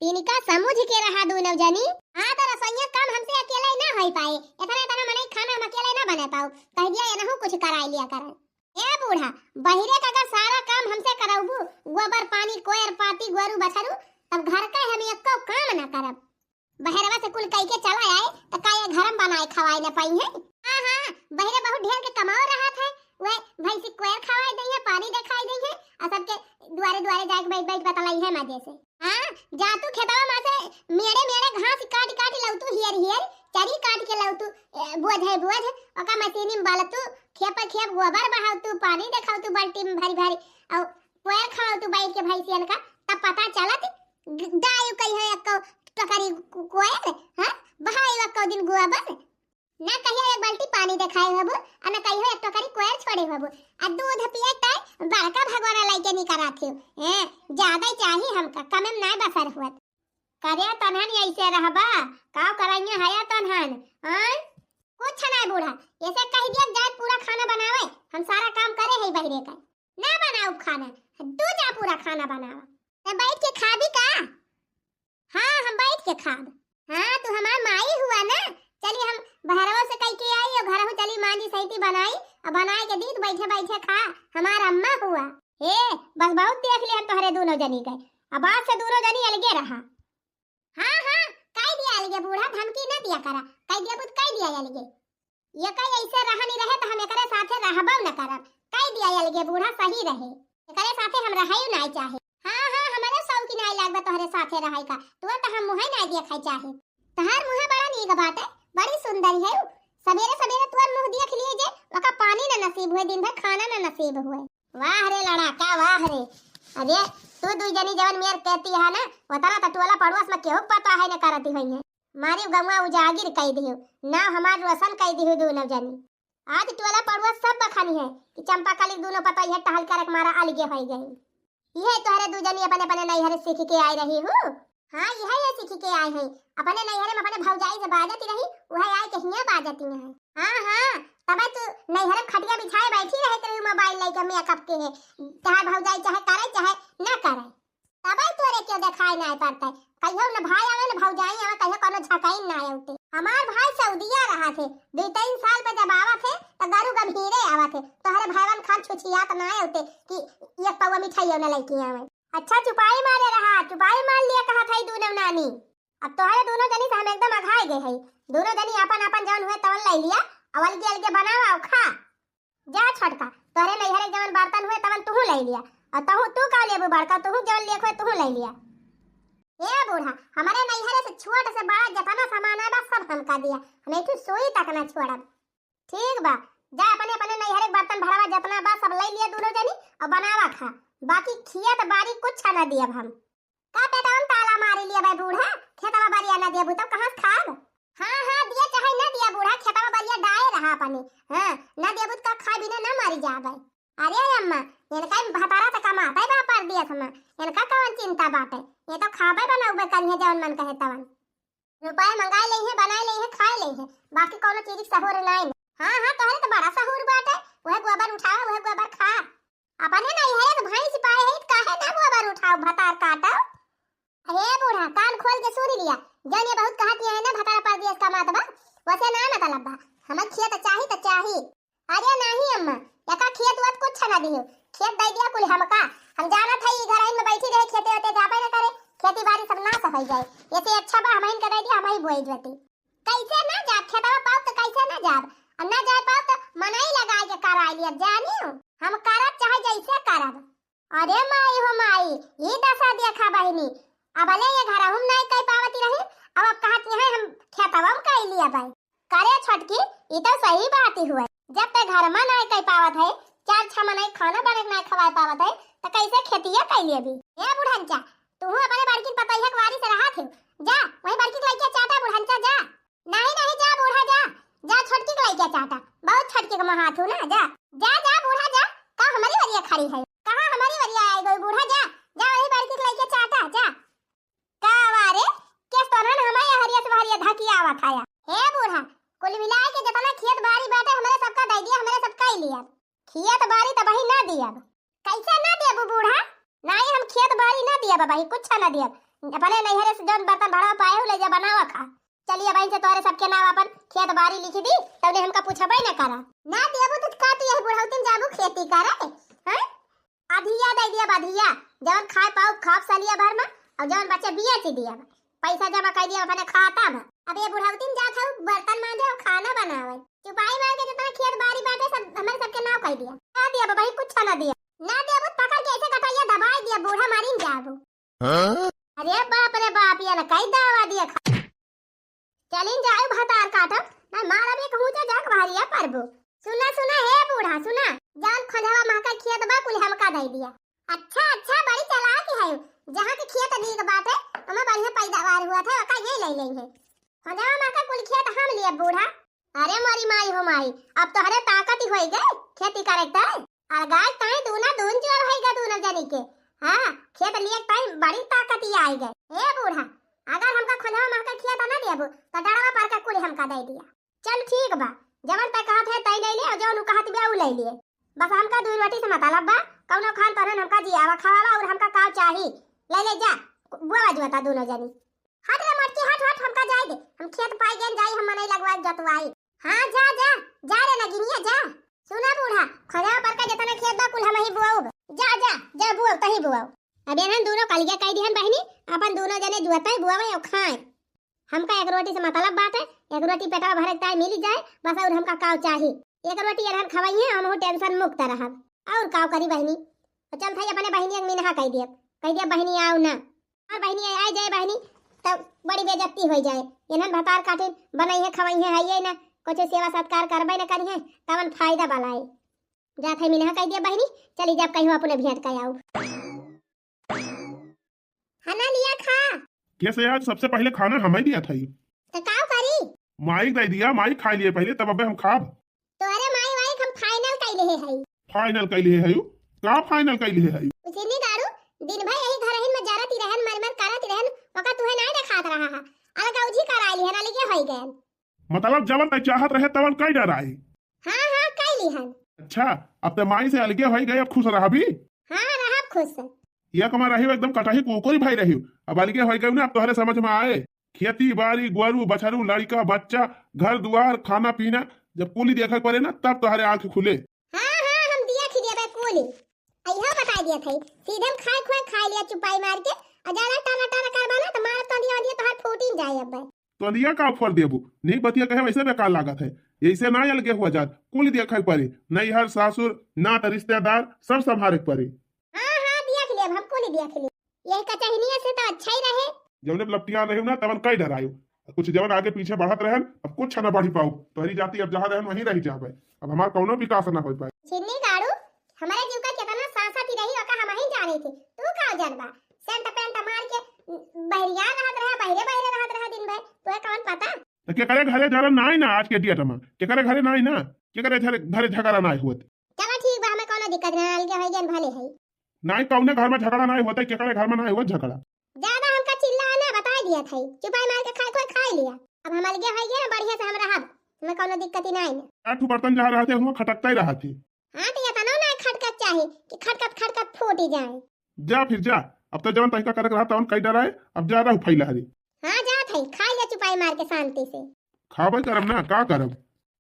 इनका समझ के रहा दोनों जनी। हाँ, तो रसोईया काम हमसे अकेले ना होई पाए। इतना, इतना मनई खाना हम अकेले ना बना पाऊ। कह दिया, ये नहु कुछ कराई लिया करन। ए बूढ़ा, बहिरे का अगर सारा काम हमसे करउबू, गोबर पानी, कोयर पाती, गोरू बछरू, तब घर का हम एक्को काम ना करब। बहरवा से कुल कइके चला आए, त का ये घर में बनाए खवाए न पाई है? हाँ, हाँ, बहरे बहुत ढेर के कमाओ रहत है, वह भैंसी कोयर खवाए दई है, पानी देखाई दई है, और सबके दुआरे दुआरे जाके बैठ बैठ बतलाई है मजे से। हाँ, जा तू खेतवा में से मेड़े मेड़े घास काट काट लउतू, हियर हियर चरी काट के लउतू, ए, बोझ है बोझ, ओका मशीनी में बलतू, खेप खेप गोबर बहाउतू, पानी देखाउतू बाल्टी में भरी भरी, और कोयर खवाउतू बैठ के भैंसियन का, तब पता चलत ग-, गाय कहियो एक्को टोकरी को-, कोयर, हाँ? बहाई एक्को दिन गोबर। ना कहियो एक बाल्टी पानी देखाए होबो, आ ना कहियो एक टोकरी कोयर छोड़े होबो। आ दूध पिए ताई बड़का भगोना लइके निकरात हो। हैं, ज्यादा ही चाही हमका, कमे में नाय बसर हुअत। करे तनहन ऐसे रहबा, काव कराइए हया तनहन, आय? कुछ नाय बूढ़ा, ऐसे कह दिया जाए पूरा खाना बनावे, हम सारा काम करे है बहिरे का। ना बनाउब खाना, तू जा पूरा खाना बनावा। ते बैठ के खाबी का? हाँ, हम बैठ के खाब। हाँ, तू हमार माई हुआ ना। चली हम बहरवा से कह के आई और घरहू चली मांजी सैती बनाई, और बनाए के दी तो बैठे बैठे खा, हमार अम्मा हुआ। ए, बस बहुत देख लिया तोहरे दोनों जनी के, अब आज से दोनों जनी अलगे रहा। हाँ, हाँ, कह दिया अलगे बूढ़ा, धमकी न दिया करा, कह दिया बुत कह दिया अलगे। ये कहीं ऐसे रहनी रहे तो हम एकरे साथे रहबो न करब। कह दिया अलगे बूढ़ा सही रहे, एकरे साथे हम रहयू नाय चाहे। हाँ, हाँ, हमरे शौक की नाय लागबा तोहरे साथे रहै का, तू तो हम मुँहे नाय देखै चाहे। तोहार मुँहे बड़ा नीक बाटे, बड़ी सुंदर है उ। सबेरे सबेरे तोहर मुँह देख लिए जे, ओका पानी न नसीब हुए, दिन भर खाना न नसीब हुए। वाह रे लड़ाका, वाह रे। अरे, तू दुई जनी जवन मेर कहती है ना, वतना त टोला पड़ोस में केहू पता है न करती हुई है। मारी गौवा उजागिर कई दिहु, नाव हमार रोशन कई दिहु दूनौ जनी। आज टोला पड़ोस सब बखानी है कि चंपा कली दूनौ पतोहिया टहल करक मारा अलगे होई गई। इहे तोहरे दू जनी अपने अपने नैहरे सीख के आई रही हूँ। हाँ, इहे ये सीख के आई है। अपने नैहरे में अपने भौजाई से बाजत रही, वह आई के हियाँ बाजती है। हाँ, हाँ, तबे तू नैहरे में खटिया बिछाए बैठी रहे तेरे मोबाइल लेके मेकअप के है। चाहे भौजाई चाहे करे चाहे न करे। तबे तोरे के देखाई नाय पड़ते। कहियो न भाई आवे, न भौजाई आवे, कहियो कोनो झकाइन नाय उठे। हमार भाई सऊदिया रहा थे, दो तीन साल पे जब आवा थे, तो गरु गंभीरे आवा थे। तोहरे भाईवन खान छुछियात नाय उठे कि एक पौवा मिठाइयो न लेके आवे। अच्छा चुपाई मारे रहा, चुपाई मार लिया कहा था दूनौ नानी। अब तोहरे दूनौ जनी से हम एकदम अघाई गए है। दूनौ जनी अपन अपन जौन हुए तवन ले लिया, अब अलगे अलगे बनावा और खा। जा छोटका, तोहरे नैहरे जवन बर्तन हुए तवन तुहू ले लिया, और तहू तू का लेबू बड़का, तुहू जवन लेख हुए तुहू ले लिया। ए बूढ़ा, हमारे नैहरे से छोट से बड़ा जितना सामान आए बा सब हमका दिया, हम एक ठो सुई तक ना छोड़ब। ठीक बा, जा अपने अपने नैहरे के बर्तन भरावा जितना बा सब ले लिया दूनौ जनी और बनावा खा, बाकी खेत बारी कुछ ना दियब हम। का पेटवा में ताला मारी लिया बे बूढ़ा, खेतवा बरिया ना देबू तब कहाँ से खाब? हाँ, हाँ, दिया चाहे ना दिया बूढ़ा, खेतवा बरिया डाए रहा अपने। हाँ, ना देबू तो का खाए बिना ना मरी जाबे। अरे अम्मा, इनका भतारा तो कमाते बा परदेस में, इनका कवन चिंता बाटे, ये तो खाबे बनौबे करिहे जवन मन कहे तवन। रुपया मंगाए लेइहे, बनाए लेइहे, खाए लेइहे, बाकी कौनो चीज के सहूर नाई। हाँ, हाँ, तोहरे तो बड़ा सहूर बाटे, वह गोबर उठावा, वह गोबर खा। अपने नैहरे के भैंस पाए है, काहे ना गोबर उठाओ, भतार काटो। अरे बूढ़ा, कान खोल के सुन लिया, जौन ये बहुत कहत है ना, भतार परदेस कमात बा, वसे ना मतलब बा, हमें खेत चाही त चाही। अरे नाही अम्मा, एका खेत वेत कुछ ना दियो, खेत दे दिया कुल हमका। हम जानत है ई घर में बैठी रहे, खेते वेते जाबे न करे, खेती बाड़ी सब नाश हो जाए, ऐसे अच्छा बा हमहिन के दे दिया, हमही बोई जोती। कैसे ना जाब, खेतवा पाउब तो कैसे ना जाब, और ना जाए पाउब तो मनई लगाए के कराए लिया, जानियो हम करब चाहे जैसे करब। अरे माई हो माई, ई दशा देखा बहिनी, अब ले ये घर हम नहीं कह पावती रही, अब अब कहत है हम खेतवा में कह लिया भाई। करे छोटकी, ई तो सही बात ही हुए। जब ते घर में नाय कह पावत है, चार छह मनई खाना बने के नाय खवाए पावत है, तो कैसे खेतिया कह लेबी? ए बुढ़ंचा, तू अपने बड़की पतैया के वारी से रहा थे, जा वही बड़की के लइके चाटा बुढ़ंचा जा। नहीं नहीं, जा बूढ़ा जा, जा छोटकी के लइके चाटा, बहुत छोटकी के महात हूँ ना, जा। जा जा बूढ़ा जा, का हमारी वरिया खड़ी है, कहाँ हमारी वरिया आई गई बूढ़ा, जा जा वही बड़की के लइके चाटा जा। का वा रे, के तोहन हमारे हरिया से हरिया धकिया आवत आया। हे बूढ़ा, कुल मिलाए के जितना खेत बाड़ी बाटे हमरे सबका दे दिया, हमरे सबका ही लिया। खेत बाड़ी तो वही ना दिया। कैसे ना देबू बूढ़ा? नाही हम खेत बाड़ी ना दिया बाबा, कुछ ना दिया। अपने नैहरे से जौन बर्तन भरा पाए हो ले जा बनावा खा। चली अबहिन से तोहरे सबके नाव अपन खेत बारी लिखि दी, तउने हमका पूछबे न करा। ना देबू तो का तू यही बुढ़ौतिन जाबू खेती करे? हैं? अधिया दइ दिया, अधिया। जवन खाए पाउब खाब सलिया भर मा, अउर जवन बचे बेचि दिया। पैसा जमा कइ दिया अपने खाता मा। अब ये बुढ़ौतिन जात हउ बर्तन मांजे अउर खाना बनावे। चुपाई मार के जितना खेत बारी बाटे सब हमरे सबके नाव कइ दिया। ना दिया बबहिन, कुछ ना दिया। ना देबू तो पकड़ के ऐसे गटइया दबाइ दिया, बूढ़ा मारिन जाबू। हाँ? अरे बाप रे बाप, ये ना कई दावा दिया खा। चलिन जाए भतार काटब, ना मारब एक हुचा जाक बहरिया परबो। सुना, सुना, हे बूढ़ा, सुना, जवन खोजवा महका खेत बा, कुल हमका दइ दिया। अच्छा, अच्छा, बड़ी चालाक है, जहाँ के खेत नीक बाटे, ओमा बढ़िया पैदावार हुआ था, ओका ये ले लेंगे। खोजवा महका कुल खेत हम लिए बूढ़ा। अरे मोरी माई हो माई, अब तोहरे ताकत ही होई गए खेती करे के तरे। अलगाए ताई दूना दून जोर होई गए दूनो जनी के। हाँ, खेत लिए ताई बड़ी ताकत ही आई गए। ए बूढ़ा, अगर हमका खोजवा महका खेत ना देबू, तो डड़वा पर के कुल हमका दइ दिया। चल ठीक बा, जवन तै कहत है तै ले ले, और जवन उ कहत बा उ ले लिए। बस हमका दुई रोटी से मतलब बा, कौनो खान पहन हमका जियावा खवावा और हमका का चाही, ले ले जा, बुआ जुआता दूनो जनी। हट रे मटकी, हट, हट, हमका जाए दे, हम खेत पाई गेन जाई, हम मनई लगवाई जोतवाई। हाँ जा, जा, जा रे नगिनिया जा। सुना बूढ़ा, खोजवा पर का जितना खेत बा कुल हम ही बुआऊ। जा, जा, जा बुआऊ, तही बुआऊ। अब एनहन दूनो कलिया कह दिहन बहिनी, अपन दूनो जने जुआता बुआवे और खाए। हमका एक रोटी से मतलब बाटे, एक रोटी पेटवा भरे के ताई मिली जाए, बस और हमका काव चाही। एक रोटी एनहन खवइहे, हमहू tension मुक्त रहब। और काव करी बहिनी? तो चल थाई अपने बहिनी एक मिनहा कह दियब, कह दियब बहिनी आव ना। और बहिनी आए जाए बहिनी, तब बड़ी बेइज्जती होई जाए। एनहन भतार काटिन बनइहे खवइहे हइये ना, कुछ सेवा सत्कार करबे ना करिहे, तवन फायदा बलाए। जा थाई मिनहा कह दियब बहिनी, चली जाब कहीं अपने भेंट कर आऊ। खाना लिया खा। कैसे आज सबसे पहले खाना हमें दिया था? तो काव करी? माइक दे दिया, माइक खा लिए पहले, तब अबे हम खाब। तोहरे माई वाई हम final कइले है हई। Final कइले है हई? का final कइले है हई? उसे नहीं दारू, दिन भर यही घर हिन में जरत ही रहन, मर मर करत ही रहन, ओका तुहे नहीं देखात रहा है। अलगौजी कराई लिहन, अलगे होई गए। मतलब जवन तै चाहत रहे तवन कई डराई। हाँ, हाँ, कई लिहन। अच्छा, अब ते माई से अलगे होई गए, अब खुश रहबी? हाँ, रहब खुश। ये कमा रही हो, एकदम कटाही कुकुरी भाई रही हो। अब अलगे होई गए ना, अब तोहरे समझ में आए। खेती बाड़ी, गोरू, बछरू, लड़का, बच्चा, घर दुआर, खाना पीना, जब कुली देखे पड़े ना, तब तोहरे आँख खुले। हाँ, हाँ, हम दिया खिलिया बे कुली। अइहो बताई दिया था, सीधे हम खाए खुए खाए लिया चुपाई मार के, और ज्यादा टाना टाना करबा ना, तो मारब तो दिया, दिया तोहर फूटिन जाए अब बे। तो लिया का फोड़ देबू? नहीं बतिया कहे वैसे बेकार लागत है। ऐसे ना अलगे हुआ जात, कुल देखे पड़ी, नैहर, सासुर, नात, रिश्तेदार, सब संभारे के पड़ी। हाँ, हाँ, देख लेब, हम कुल देख लेब। यही कचहनिया से तो अच्छा ही रहे। जौने लपटिया रही ना, तवन कई डरायो। कुछ जवन आगे पीछे बढ़त रहन, अब कुछ ना बढ़ी पाऊ। तोहरी जाति अब जहाँ रहन, वहीं रह जाबे। अब हमार कौनो विकास ना हो पाए। छिन्नी गाड़ू, हमरे जीव का कितना सांसत ही रही, ओका हम ही जाने थे। तू का जानबा? सेंट पेंट मार के बहरिया रहत रहा, बहरे बहरे रहत रहा दिन भर। तोहे कौन पता? तो केकरे घरे जरा नाई ना आज के डेट में? केकरे घरे नाई ना? केकरे घरे, घरे झगड़ा नाई होत? चलो ठीक बा, हमें कौनो दिक्कत ना, अलगे होई गए भले है। नाई कौने घर में झगड़ा नाई होता, केकरे घर में नाई होत झगड़ा। ज्यादा हमका चिल्ला ना, बताई दिया था, चुपाई मार के खाए कोई खाई लिया। अब हम अलगे होई गए ना, बढ़िया से हम रहब, हमें कौनो दिक्कत ही नाई ना। आठ बर्तन जहाँ रहते, हुआ खटकता ही रहते। हाँ, तो ये तनो ना खटकत चाही कि खटकत खटकत फूट ही जाए। जा फिर जा, अब तो जवन तरीका करे के रहा तवन कई डराए, अब जा रहू फैला रे। हाँ, जात है, खा ले चुपाई मार के शांति से। खाबे करब ना, का करब,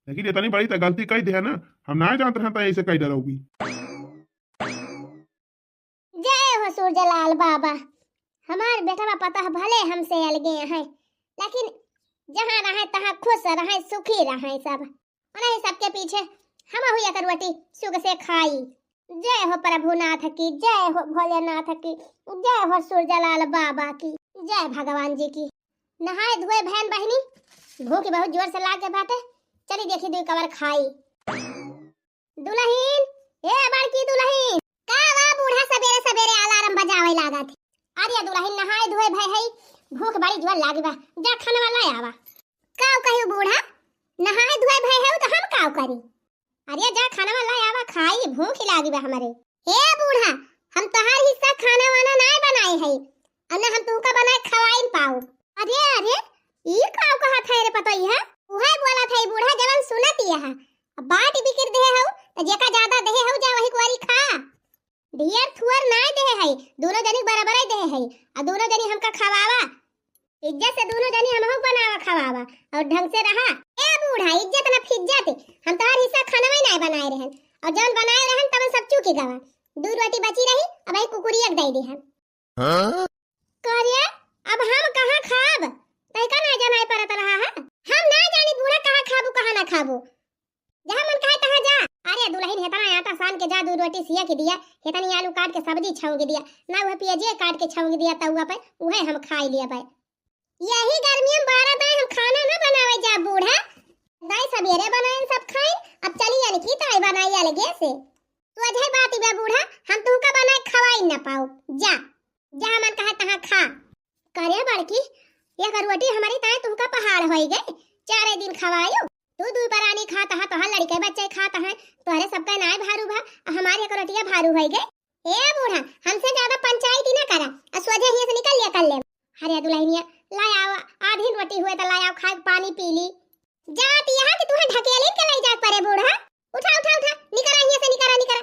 लेकिन इतनी बड़ी तो गलती कई दे है ना, हम ना जानत रहन तो ऐसे कई डरौगी। जय हो सूरजलाल बाबा, हमार बेटवा पतोह भले हमसे अलगे हैं, लेकिन जहाँ रहे तहाँ खुश रहे, सुखी रहे सब। उन्हीं सबके पीछे हम हुई एक रोटी सुख से खाई। जय हो प्रभुनाथ की, जय हो भोलेनाथ की, जय हो सूरजलाल बाबा की, जय भगवान जी की। नहाए धोए बहन बहिनी, भूख बहुत जोर से लागे बाटे, चली देखी दुई कवर खाई। दुलहिन, ए बड़की दुलहिन, का बा बूढ़ा सबेरे सबेरे अलार्म बजावे लागत? अरे दुलहिन, नहाए धोए भय है, भूख बड़ी जोर लागी बा, जा खाना वाला आवा। काव कहियो बूढ़ा, नहाए धोए भय है तो हम काव करी? अरे जा खाना वाला आवा खाई, भूख ही लागी बा हमरे। ए बूढ़ा, हम तोहार हिस्सा खाना वाना नाय बनाए है, और ना हम तुमका बनाए खवाइन पाऊ। अरे अरे, ई काव कहत है रे पतोहिया? उहे बोलत है बूढ़ा जवन सुनत ही है। अब बाटी बिकिर दे हऊ, त जेका ज्यादा दे हऊ, जा वही कुआरी खा। ढेर थुअर नाय दे है, दोनों जनी बराबर ही दे है, आ दोनों जनी हमका खवावा। इज्जत से दुनो जनी हमहू बनावा खवावा और ढंग से रहा। ए बूढ़ा, इज्जत ना फिज्जत, हम तोहार हिस्सा खानवा ही नाय बनाए रहन, और जौन बनाए रहन तवन सब चूकी गवा। दू रोटी बची रही, अब आई कुकुरिया के दे दे हम। हाँ? करिया, अब हम कहाँ खाब? तैका ना जनाए परत रहा है। हम ना जानी बूढ़ा कहाँ खाबू, कहाँ ना खाबू। जहाँ मन कहे तहाँ जा। अरे दुलहिन, हेतना आटा सान के जा, दू रोटी सिया के दिया, हेतनी आलू काट के सब्जी छौंक दिया, ना उहे पियजिया काट के छौंक दिया तउआ पे, उहे हम खाई लिया पे। यही गर्मी में बारह दाई हम खाना ना बनावे जा बूढ़ा। दाई सबेरे बनाएन सब खाइन, अब चली अनकी ताई बनाई अलगे से। तू अजय बात बा बूढ़ा, हम तुहका बनाए खवाई ना पाओ। जा, जहाँ मन कहे तहाँ खा। करे बड़की, एक रोटी हमारी ताई तुहका पहाड़ होई गए, चारे दिन खवायो। तू दुई परानी खात हा, तोहार लड़के बच्चे खात हैं, तोहरे सबका नाय भारू भा, आ हमारे एक रोटिया भारू होई गए। ए बूढ़ा, हमसे ज्यादा पंचायती ना करा, आ सोझे हियाँ से निकल लिया कर ले। अरे दुलहिनिया, लाय आओ, आधी रोटी हुए तो लाय आओ, खाए पानी पी ली। जात यहाँ कि तुहे ढकेलिन के लई जाए परे बूढ़ा। उठा, उठा, उठा, निकरा हियाँ से, निकरा, निकरा।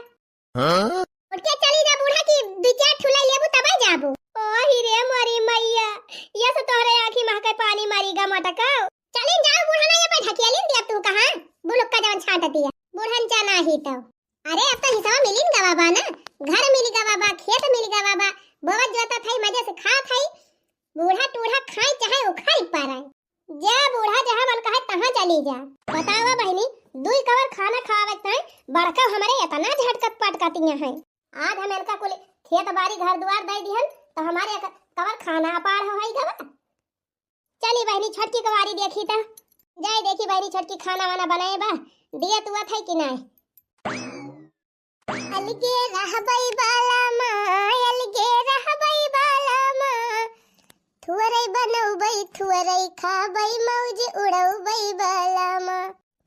हाँ? उठ के चली जा बूढ़ा की दुई चार ठुलाई लेबू तबे जाबू। ओ ही रे मोरी मैया, ये से तोहरे आँखी महके पानी मारी गा मटकाओ। चलिन जाओ बूढ़ा ना ये पे ढकेलिन दिया तू कहाँ? बुलुक्का जवन छाट दिया। बूढ़न जाना ही तो। अरे अब तो हिस्सा मिलिन गवा बा ना, घर मिल गवा बा, खेत मिल गवा बा, बोवत जोता थाई मजे से खा थाई, बूढ़ा टूढ़ा खाए चाहे उखाड़ पाराए। जा बूढ़ा, जहाँ मन कहे तहाँ चली जा। बतावा बहिनी, दुई कवर खाना खावे ताई बड़का हमरे इतना झटकत पटकतिया हैं। आज हम इनका कुल खेत बारी घर दुआर दे दिहन, तो हमारे एक कवर खाना अपार हो हई गवा। चली बहिनी, छोटकी कवारी देखी त। जाए देखी बहिनी, छोटकी खाना वाना बनाए बा, दिया तुआ थाई कि नाय। अलगे रहबै बालामा, अलगे रहबै बालामा, थुअरै बनौबै, थुअरै खाबै, मौज उड़ौबै बालामा।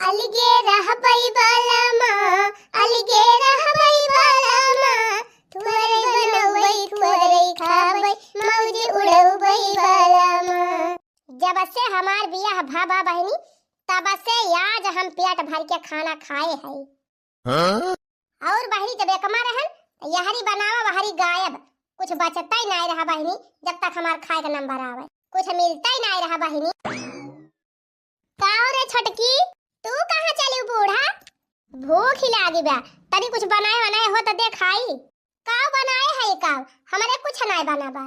अलगे रहबै बालामा, अलगे रहबै बालामा, थुअरै बनौबै, थुअरै खाबै, मौज उड़ौबै बालामा। जब से हमार बियाह भा बा बहिनी, तब से आज हम पेट भर के खाना खाए हई। हाँ? और बहिनी जब एकमा रहन, त यहरी बनावा, वहरी गायब। कुछ बचता ही नाय रहा बहिनी, जब तक हमार खाए के नंबर आवे। कुछ मिलता ही नाय रहा बहिनी। का हो रे छोटकी, तू कहाँ चली बूढ़ा? भूख ही लागी बा, तनी कुछ बनाए वनाए हो त दे खाई। का बनाए है का? हमरे कुछ नाय बना बा।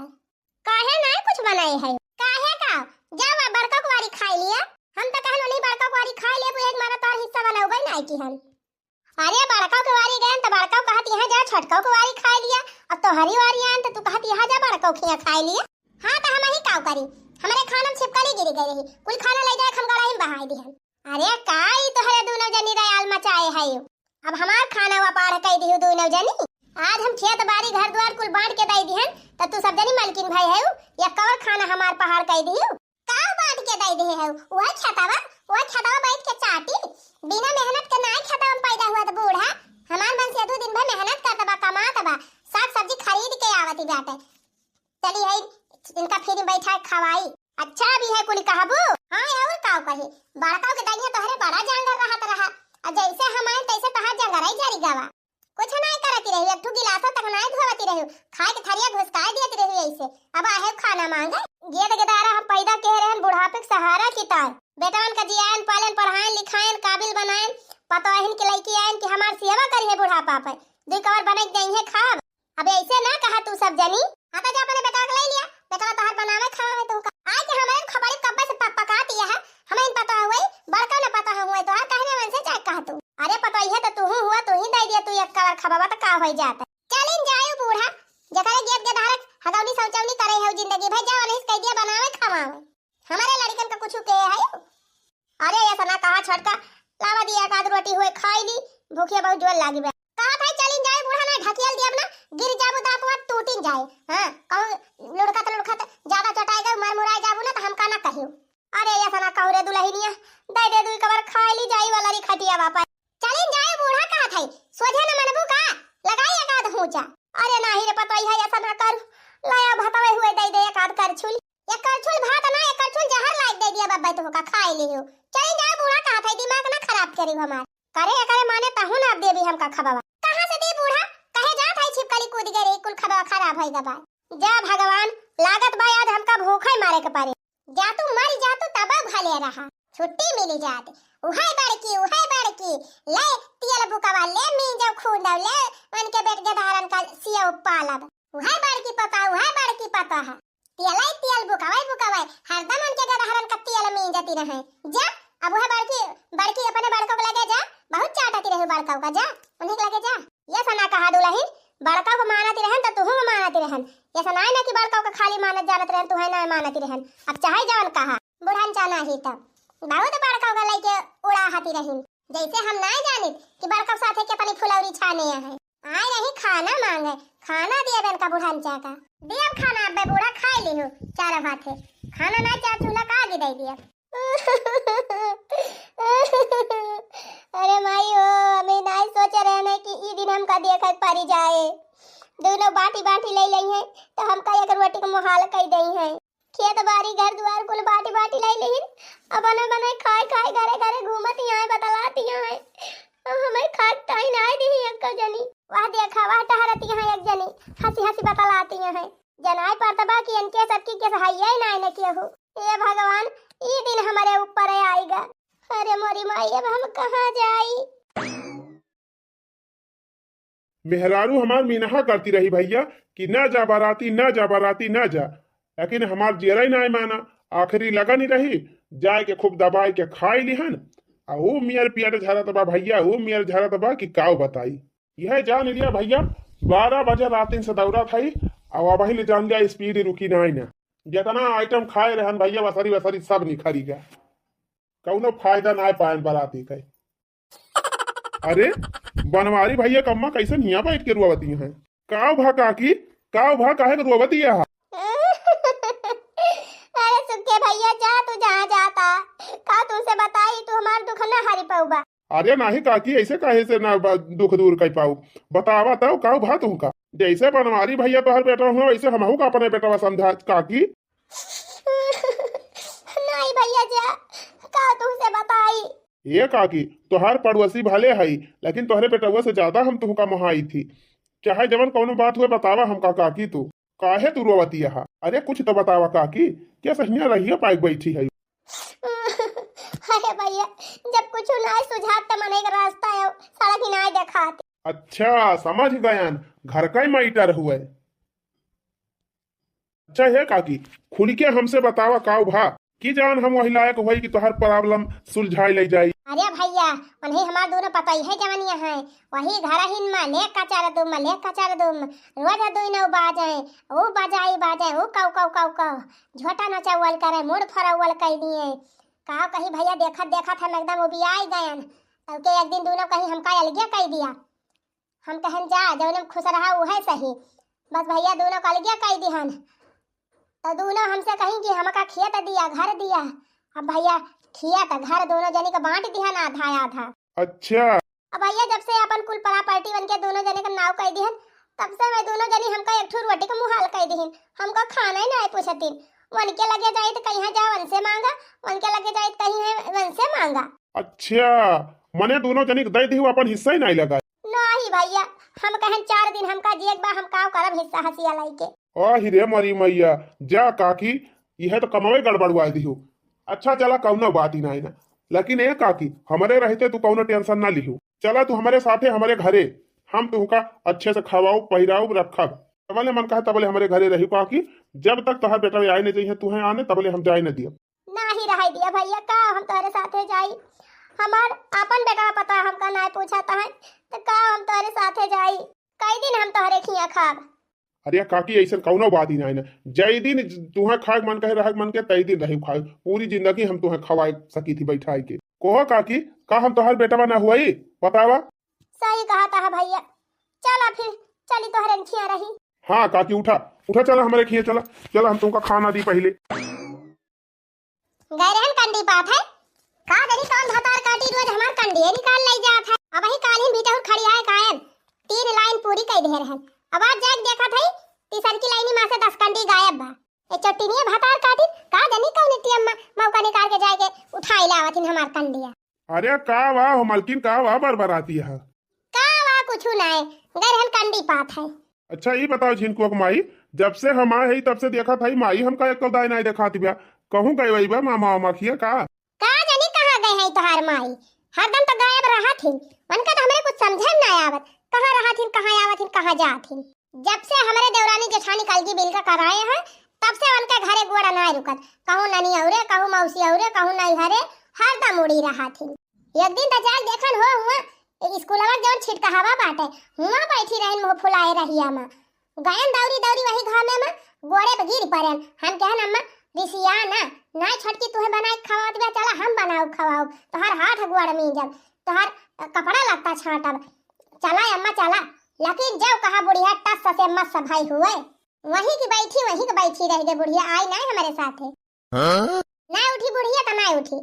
काहे नाय कुछ बनाए है? काहे का? जा वा बड़का कुवारी खाई लिया। हम त कहन उन्हीं बड़का कुवारी खाई लेबू, एक मारा तोर हिस्सा बनौबै नाय की हम। अरे बड़का कुवारी गएन त बड़का कहत यहाँ जा छोटका कुवारी खाई लिया। अब तोहरी वारी आन त तू कहत यहाँ जा बड़का खिया खाई लिया। हाँ त हम ही काव करी? हमरे खाना में छिपकली गिरी गई रही, कुल खाना ले जाए हम गड़ाई में बहाई दिहन। अरे का ई तोहरे दूनो जनी रयाल मचाए है? अब हमार खाना वा पार कई दिहु दूनो जनी। आज हम खेत बारी घर द्वार कुल बांट के दई दिहन, त तू सब जनी मलकिन भई है, या कवर खाना हमार पहाड़ कई दिहु। का बांट के दई दिहे है? वह खेतवा, वह खेतवा बैठ के चाटी। बिना मेहनत के नाय खेतवा में पैदा हुआ त बूढ़ा। हमार मन से दू दिन भर मेहनत करत बा, कमात बा, साग सब्जी खरीद के आवत बाटे। चली है इनका फिर बैठा खवाई। अच्छा भी है कुल कहबू? हाँ और का कही, बड़काऊ के दहिया तोहरे बड़ा जांगर रहत रहा, और जैसे हम आए तैसे तोहार जंगरई जरी गवा। कुछ नाय करती रही, एक ठो गिलासो तक नाय धोवती रही, खाए के थरिया घुसकाए देती रही ऐसे। अब आहे खाना मांगे। गेद गेदारा हम पैदा के रहन बुढ़ापे के सहारा की तार। बेटवन का जियान पालन, पढ़ाएन लिखाएन, काबिल बनाएन, पतोहिन के लइके आएन कि हमार सेवा करी है बुढ़ापा पे। दुई कवर बने के जइहे खाब। अब ऐसे ना कहा तू सब जनी। हाँ तो जा अपने बेटा के ले लिया, बेटा तोहर बनावे खावे है तुमका। आज के हमारे खबरी कब्बे से पक पका दिया है, हमें इन पता हुए, बड़का न पता हुए तोहर कहने मन से जाए कहा तू। अरे पता ही है तो तू हुआ, तू ही दे दिया, तू एक कवर खबावा तो का हो जाता। चलिन जायो बूढ़ा, जकरे गेद गेदारक हगौनी शौचौनी करे है जिंदगी भर, जाओ नहीं कह दिया बनावे खावावे। हमारे लड़कन का कुछ के है? अरे ऐसा ना कहा छोटका, लावा दिया एक आध रोटी हुए खाई ली, भूखिया बहुत जोर लागी बा। कहा था चलिन जाए बूढ़ा ना ढकियल दिया ना, गिर जाबू दांत वात टूटिन जाए। हाँ, कहूँ लुढ़कत लुढ़कत ज्यादा चटाई गए, मर मुराई जाबू ना तो हमका ना कहियो। अरे ऐसा ना कहू रे दुलहिनिया, दे दे दुई कबर खाई ली जाई वाला री खटिया वापस। चलिन जाए बूढ़ा कहा था, सोझे न मनबू का, लगाई एक आध हूँचा। अरे नाही रे पतोई है ऐसा ना कर, लाया भतवे हुए दे दे एक आध करछुल। ये करछुल भात ना, ये करछुल जहर लायक दे दिया बब्बे तुमका, खाए लियो। चली जाओ, बूढ़ा कहा था, दिमाग ना खराब करी हमार। करे एकरे माने तहु ना देवी हमका खबावा। कहाँ से दी बूढ़ा? कहे जात है छिपकली कूद गए रही, कुल खबावा खराब होई गबा। जा भगवान, लागत बा आज हमका भूखा ही मारे के पड़े। जा तू मरि जा, तू तब भले रहा, छुट्टी मिलि जात। उहै बड़की, उहै बड़की, ले तियल बुकवा, ले मींजउ खूंदउ, ले उनके बेट गदहरन का सियउ पालब। उहै बड़की पतोह, उहै बड़की पतोह। तियलै तियल बुकवै बुकवै, हरदम उनके गदहरन का तियल मींजति रहै। जा, अब उहै बड़की, बड़की अपने बड़कउ के लगे जा, बहुत चाटति रही बड़कउ का, जा, उन्हीं के लगे जा। ये सना कहा दुलहिन, बड़कउ के मानति रहन त तुहूँ के मानति रहन। ये सना ना कि बड़कउ के खाली मानत जानत रहन, तुहै नाहीं मानति रहन। अब चाहे जवन कहा, बुढ़न चाना ही तब। बहुत बड़कउ के लइके उड़ाहति रहिन। जइसे हम नाहीं जानित कि बड़कउ साथे के अपनी फुलौरी छाने अहै। आए रही खाना माँगै, खाना दियब इनका बुढ़न चा का। दियब खाना, अब्बे बूढ़ा खाइ लिहु, चार भाथे। खाना नाहीं, चार चूल्हा का आगे दइ दियब। अरे माई हो, हम ई नाहीं सोचे रहेन कि ई दिन हमका देखै के परि जाए। दुनो बाँटि बाँटि लइ लइहैं, त हमका एक रोटी के मोहाल कइ दइहैं। खेत बारी घर दुआर कुल बाँटि बाँटि लइ लिहिन। अब बने बने खाइ खाइ घरे घरे घूमति अहैं, बतलाति अहैं। अब हमैं खाइ ताईं नाहीं दिहीं एक्कउ जनी। वह देखा, वह टहरति अहैं एक जनी, हँसी हँसी बतलाति अहैं। जनाइ परत बा कि इनके सबकी केस हइये नाहीं न केहू। हे भगवान, ई दिन हमरे ऊपर आइगा। अरे मोरी माई, अब हम कहाँ जाई? मेहरारू हमार मिनहा करति रही भइया कि ना जा बराती, ना जा बराती, ना जा, लेकिन हमार जियरै नाहीं माना। आखिरी लगन ही रही, जाइ के खूब दबाइ के खाइ लिहन। आ ऊ मियर पियर झरत बा भइया, ऊ मियर झरत बा कि काउ बताई। यह जान लिया भइया, बारह बजे रातिन से दौड़त हई, आ अबहीं ले जान लिया speed रुकी नाहीं ना। जेतना item खाए रहन भइया, वसरी वसरी सब निखरि गा। कउनो फायदा नाहीं पाएन बराती के। अरे बनवारी भइया, कम्मा कइसन हियाँ बइठ के रोवति हैं? काउ भा काकी, काउ भा, काहे के रोवति अहा? अरे सुखे भइया, जा तू जहाँ जाता, का तुमसे बताई, तू हमार दुख ना हरि पउबा। अरे नाहीं काकी, अइसे काहे से ना ब-, दुख दूर कइ पाउब? बतावा तउ, काउ भा तुहका? जइसे बनवारी भइया तोहर बेटवा हुआ, वइसे हमहू का अपने बेटवा समझा काकी। नाहीं भइया जा, का तुमसे बताई? ए काकी, तोहार पड़ोसी भले हई, लेकिन तोहरे बेटवा से ज्यादा हम तुहका मोहाई थी। चाहे जवन कउनो बात हुए, बतावा हमका काकी तू। काहे तू रोवति अहा? अरे कुछ तउ बतावा काकी, केस हियाँ रहिया पाइक बइठी हई? अरे भइया, जब कुछ नाहीं सुझात त मनई के रास्ता है, सड़क ही नाहीं देखात। अच्छा, समझ गयन, घर का ही matter हुए। अच्छा हे काकी, खुलि के हमसे बतावा काउ भा, कि जान हम वही लायक होई कि तोहार problem सुलझाइ लइ जाई। अरे भइया, उन्हीं हमार दुनो पतोहिए जवनिया हैं, वही घरहिन मा ले कचर दुम, ले कचर दुम, रोज दुइ नौ बाजे, ऊ बजाई बाजे, ऊ कौ कौ कौ कौ, झोटा नचौवल करे, मूड़ फरौवल कइ दिए। काउ कही भइया, देखत देखत हम एकदम उबियाइ गयन। तब के एक दिन दुनो कहीं हमका अलगे कइ दिया। हम कहन जा, जौने में खुश रहा उहै सही। बस भइया दुनो क अलगे कइ दिहन। त दुनो हमसे कहीं कि हमका खेत दिया, घर दिया। अब भइया खेत घर दुनो जनी क बाँट दिहन आधा आधा। अच्छा। अब भइया जब से अपन कुल property वनके दुनो जने क नाव कइ दिहन, तब से वह दुनो जनी हमका एक ठो रोटी क मुहाल कइ दिहिन। हमका खाना ही नाहीं पूछतिन। वनके लगे जाई त कहीं जा वनसे माँगा, वनके लगे जाई त कहीं है वनसे माँगा। अच्छा, मने दुनो जनी क दइ दिहू, अपन हिस्सा ही नाहीं लगाए। नाहीं भइया, हम कहन चार दिन हमका जिएक बा, हम काउ करब हिस्सा हसिया लइके। आहि रे मरी मइया, जा काकी, इहे त कमवे गड़बड़वाइ दिहू। अच्छा चला, कउनो बात ही नाहीं ना, लेकिन ए काकी, हमरे रहते तू कउनो tension ना लिहू। चला तू हमरे साथे हमरे घरे, हम तुहका अच्छे से खवाउब, पहिराउब, रखब। तबले मन कहे तबले हमरे घरे रही काकी, जब तक तोहार बेटा आए न जइहे तुहे आने, तबले हम जाए न दियब। नाहीं रहै दिया भइया, का हम तोहरे साथे जाई? हमार आपन बेटवा पतोह हमका नाहीं पूछत है, त का हम तोहरे साथे जाई? कई दिन हम तोहरे खिया खाब? अरे काकी, अइसन कउनो बात ही नाहीं ना। जई दिन तुहे खाए क मन कहे, रहे क मन कहे, तई दिन रही खाए। पूरी जिंदगी हम तुहे खवाए सकी थी बैठाए के। कहो काकी, का हम तोहार बेटवा ना हुई? बतावा। सही कहत है भइया, चला फिर, चली तोहरे खिया रही। हाँ काकी, उठा, उठा, चला हमरे खिया, चला, चला हम तुमका खाना दी पहिले। गए रहन कंडी पात है। का जानी कौन भतार काटी रोज हमार कंडिये निकाल लई जात है। अबही काल्हिन भीतहुर खड़ी आए कायन। तीन line पूरी कई दे रहन। अब आज जाके देखत है, तीसर की line मा से दस कंडी गायब बा। ए चोटिनिया भतार काटी, का जानी कौन ATM मा मौका निकाल के जाके उठाई लावत हिन हमार कंडिया। अरे का बा हो मलकिन, का बा बरबराती है? का बा, कुछु नाय, गए रहन कंडी पात है। अच्छा, ई बताओ झिनकुआ के माई, जब से हम आए हई, तब से देखत हई, माई हमका एको दाई नाय देखात बिया। कहूँ गए वही बा मामा वामा खिया का? का जानी कहाँ गए हैं तोहार माई, हरदम तो गायब रहत हिन। उनका तो हमरे कुछ समझे में ना आवत, कहाँ रहत हिन, कहाँ आवत हिन, कहाँ जात हिन। जब से हमरे देवरानी जेठानी कलगी बिल का कराए हैं, तब से उनके घरे गोड़ ना रुकत। कहूँ ननी औरे, कहूँ मौसी औरे, कहूँ नैहरे, हरदम उड़ी रहत हिन। एक दिन तो जाके देखन हो हुआ, ए, स्कूलवा के जौन छिटकहवा बाटे, हुआ बैठी रहन मुँह फुलाए रहिया में। गयन दौरी दौरी वही घामे में, गोड़े पे गिर पड़न। हम कहन, "अम्मा, रिसिया ना, नाई छोटकी तुहे बनाए के खवावत बा, चला हम बनाऊ खवाऊ, तोहार हाथ गोड़ मीजब, तोहार कपड़ा लत्ता छाटब, चला अम्मा चला।" लेकिन जब कहा बुढ़िया टस से मस भई हुए, वहीं की बैठी, वहीं की बैठी रह गई बुढ़िया, आई नाई हमरे साथे। हाँ? ना उठी बुढ़िया तो ना उठी,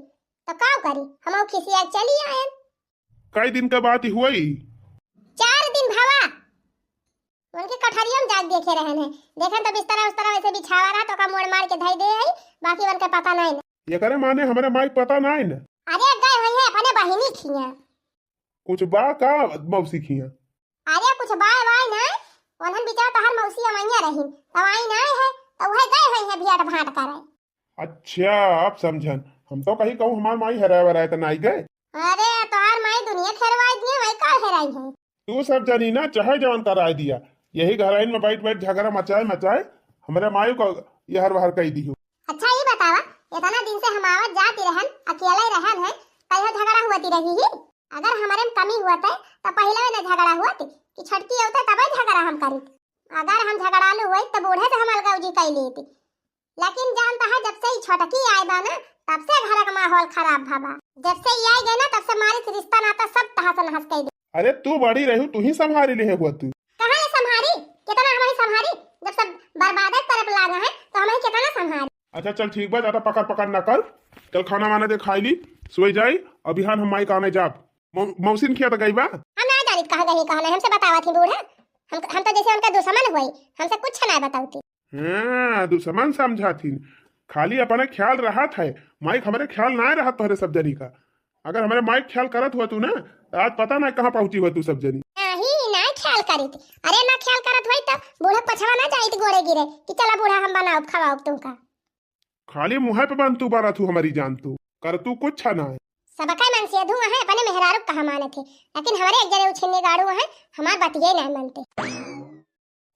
तो का करी, हम खिसिया चली आयन। कई दिन का बात हुई? चार दिन भवा। उनके कठरिया में जाग देखे रहन है, देखन तो बिस्तरा उस्तरा वैसे बिछावा रहा तो का मोड़ मार के धई दे आई, बाकी उनके पता नहीं ना। एकरे माने हमरे माई पता नहीं ना। अरे गए हुई है अपने बहिनी खिया। कुछ बा का मौसी खिया? अरे कुछ बाय बाय ना, उन्हन बिचारा तोहार मौसी अमैया रही, तो आई ना है, तो वह गए हुई है भियाट भाट करे। अच्छा, अब समझन। हम तो कही कहूँ हमार माई हराए वराए त नाई गए। अरे, तोहार माई दुनिया खेरवाई दिए, वही का हेराई है? तू सब जनी ना, चाहे जवन कराए दिया, यही घराइन में बैठ बैठ झगड़ा मचाए मचाए हमरे माई को यहर वहर कई दियो। अच्छा, ये बतावा, इतना दिन से हम आवत जाती रहन, अकेले रहन है, कहियो झगड़ा हुआ ती रही ही? अगर हमरे में कमी हुआ थे, तो पहले ना झगड़ा हुआ ती, कि छोटकी होते तबे झगड़ा हम करी। अगर हम झगड़ालू हुई, तो बूढ़े से हम अलगौजी कई लेती। लेकिन जानता है, जब से ई छोटकी आए बा ना, तब से घर का माहौल खराब भा बा। जब से ई आए गए ना, तब से मारे से रिश्ता नाता सब तहस नहस कर दे। अरे, तू बड़ी रहू, तू ही संभारी ले हुआ तू। कहाँ ले संभारी? कितना हम ही संभारी? जब सब बर्बादे करे पे लागा है, तो हम ही कितना संभारी? अच्छा, चल ठीक बा, ज्यादा पकड़ पकड़ ना कर। चल, खाना वाना दे, खाई ली, सोई जाई। अभी हान हम माई काने जाब। मौ-, मौसिन खिया तो गई बा। हम ना जानित कहाँ गई, कहाँ नहीं, हमसे बतावा थी बूढ़ा। हम, हम तो जैसे उनका दुश्मन हुई, हमसे कुछ ना बतावती। हाँ, दुश्मन समझा थी। खाली अपने ख्याल रहत है, माइक हमरे ख्याल ना रहत तोहरे सब जनी का। अगर हमरे माइक ख्याल करत हुआ तू ना, तो आज पता ना कहाँ पहुँची हुआ तू सब जनी। नहीं, ना ख्याल करित। अरे ना ख्याल करत हुई तो बूढ़ा पछवा ना जाइत गोड़े गिरे कि चला बूढ़ा हम बनाओ खवाओ तुमका। खाली मुँहे पे बन तू बारा थू हमारी जान तू, कर तू कुछ ना है। सबका मन से धुआं है, अपने मेहरारू कहा मानत है, लेकिन हमारे एक जने उछिन्ने गाड़ू है, हमार बतिये ना मानते।